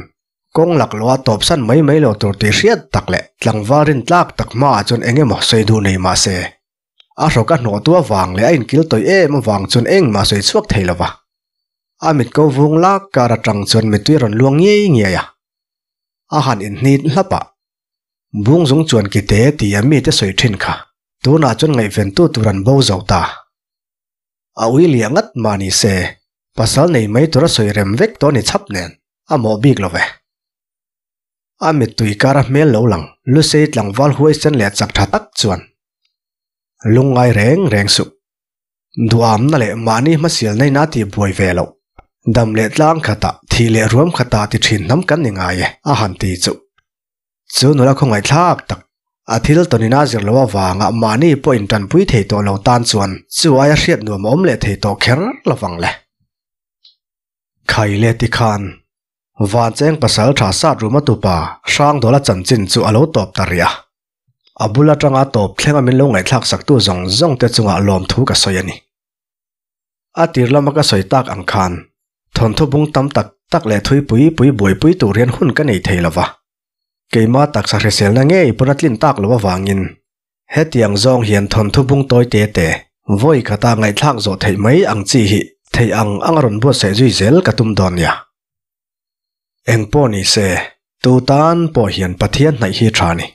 kawng laklawha tawpsan mai mai lo tur tih hriat tak leh tlangval rin tlak tak hmaah chuan eng emaw sawi duh nei mah se, a hrawk a hnawhtu avang leh a inkil tawih em avang chuan engmah sawi chhuak thei lo va. A mit ko vung lak kar atang chuan mittui a rawn luang ngiai ngiai a. A han inhnit hlap a. Bungzung chuan kite tia mite sawi thin kha tunah chuan ngaihventu tur an bo zo ta. A ui liah ngat mah ni se, pasal nei mai tura sawi rem vek tawh ni chhap nen a mawh bik lo ve. A mittui kara hmel lo lang Lusei tlangval huaisen leh chak tha tak chuan lungngai reng reng suh. Duamna leh mahni hmasial naina tih buai ve loh. Dam leh tlang khatah, thih leh ruam khatah ti thin hnam kan ni ngai e, a han ti chuh. Chu nula khawngaihthlak tak, a thil tawnin a zir loh avanga mahni pawh intanpui thei tawh lo tan chuan chu aia hriat nuam a awm leh thei tawh kher lovang le. Khai leh ti khan Vancheng pasal tha sat ruma tupa Hrangdawla chanchin chu a lo tawp ta rih a. A bul atanga tawp thlenga min lo ngaihthlak saktu zawng zawng te chungah lawmthu ka sawi a ni. A tir lama ka sawi tak ang khan thawnthu bung tam tak tak leh thui pui pui buaipui tur hian hun ka nei thei lova. Keima taksa hriselna ngei pawn a tlin tak lo avangin hetiang zawng hian thawnthu bung tawi te te vawi khata ngaihthlak zawh theih mai ang chi hi theih ang anga rawn buatsaih zui zel ka tum dawn nia. Engpawh ni se, tu tan pawh hian Pathian hnaih hi tha ni.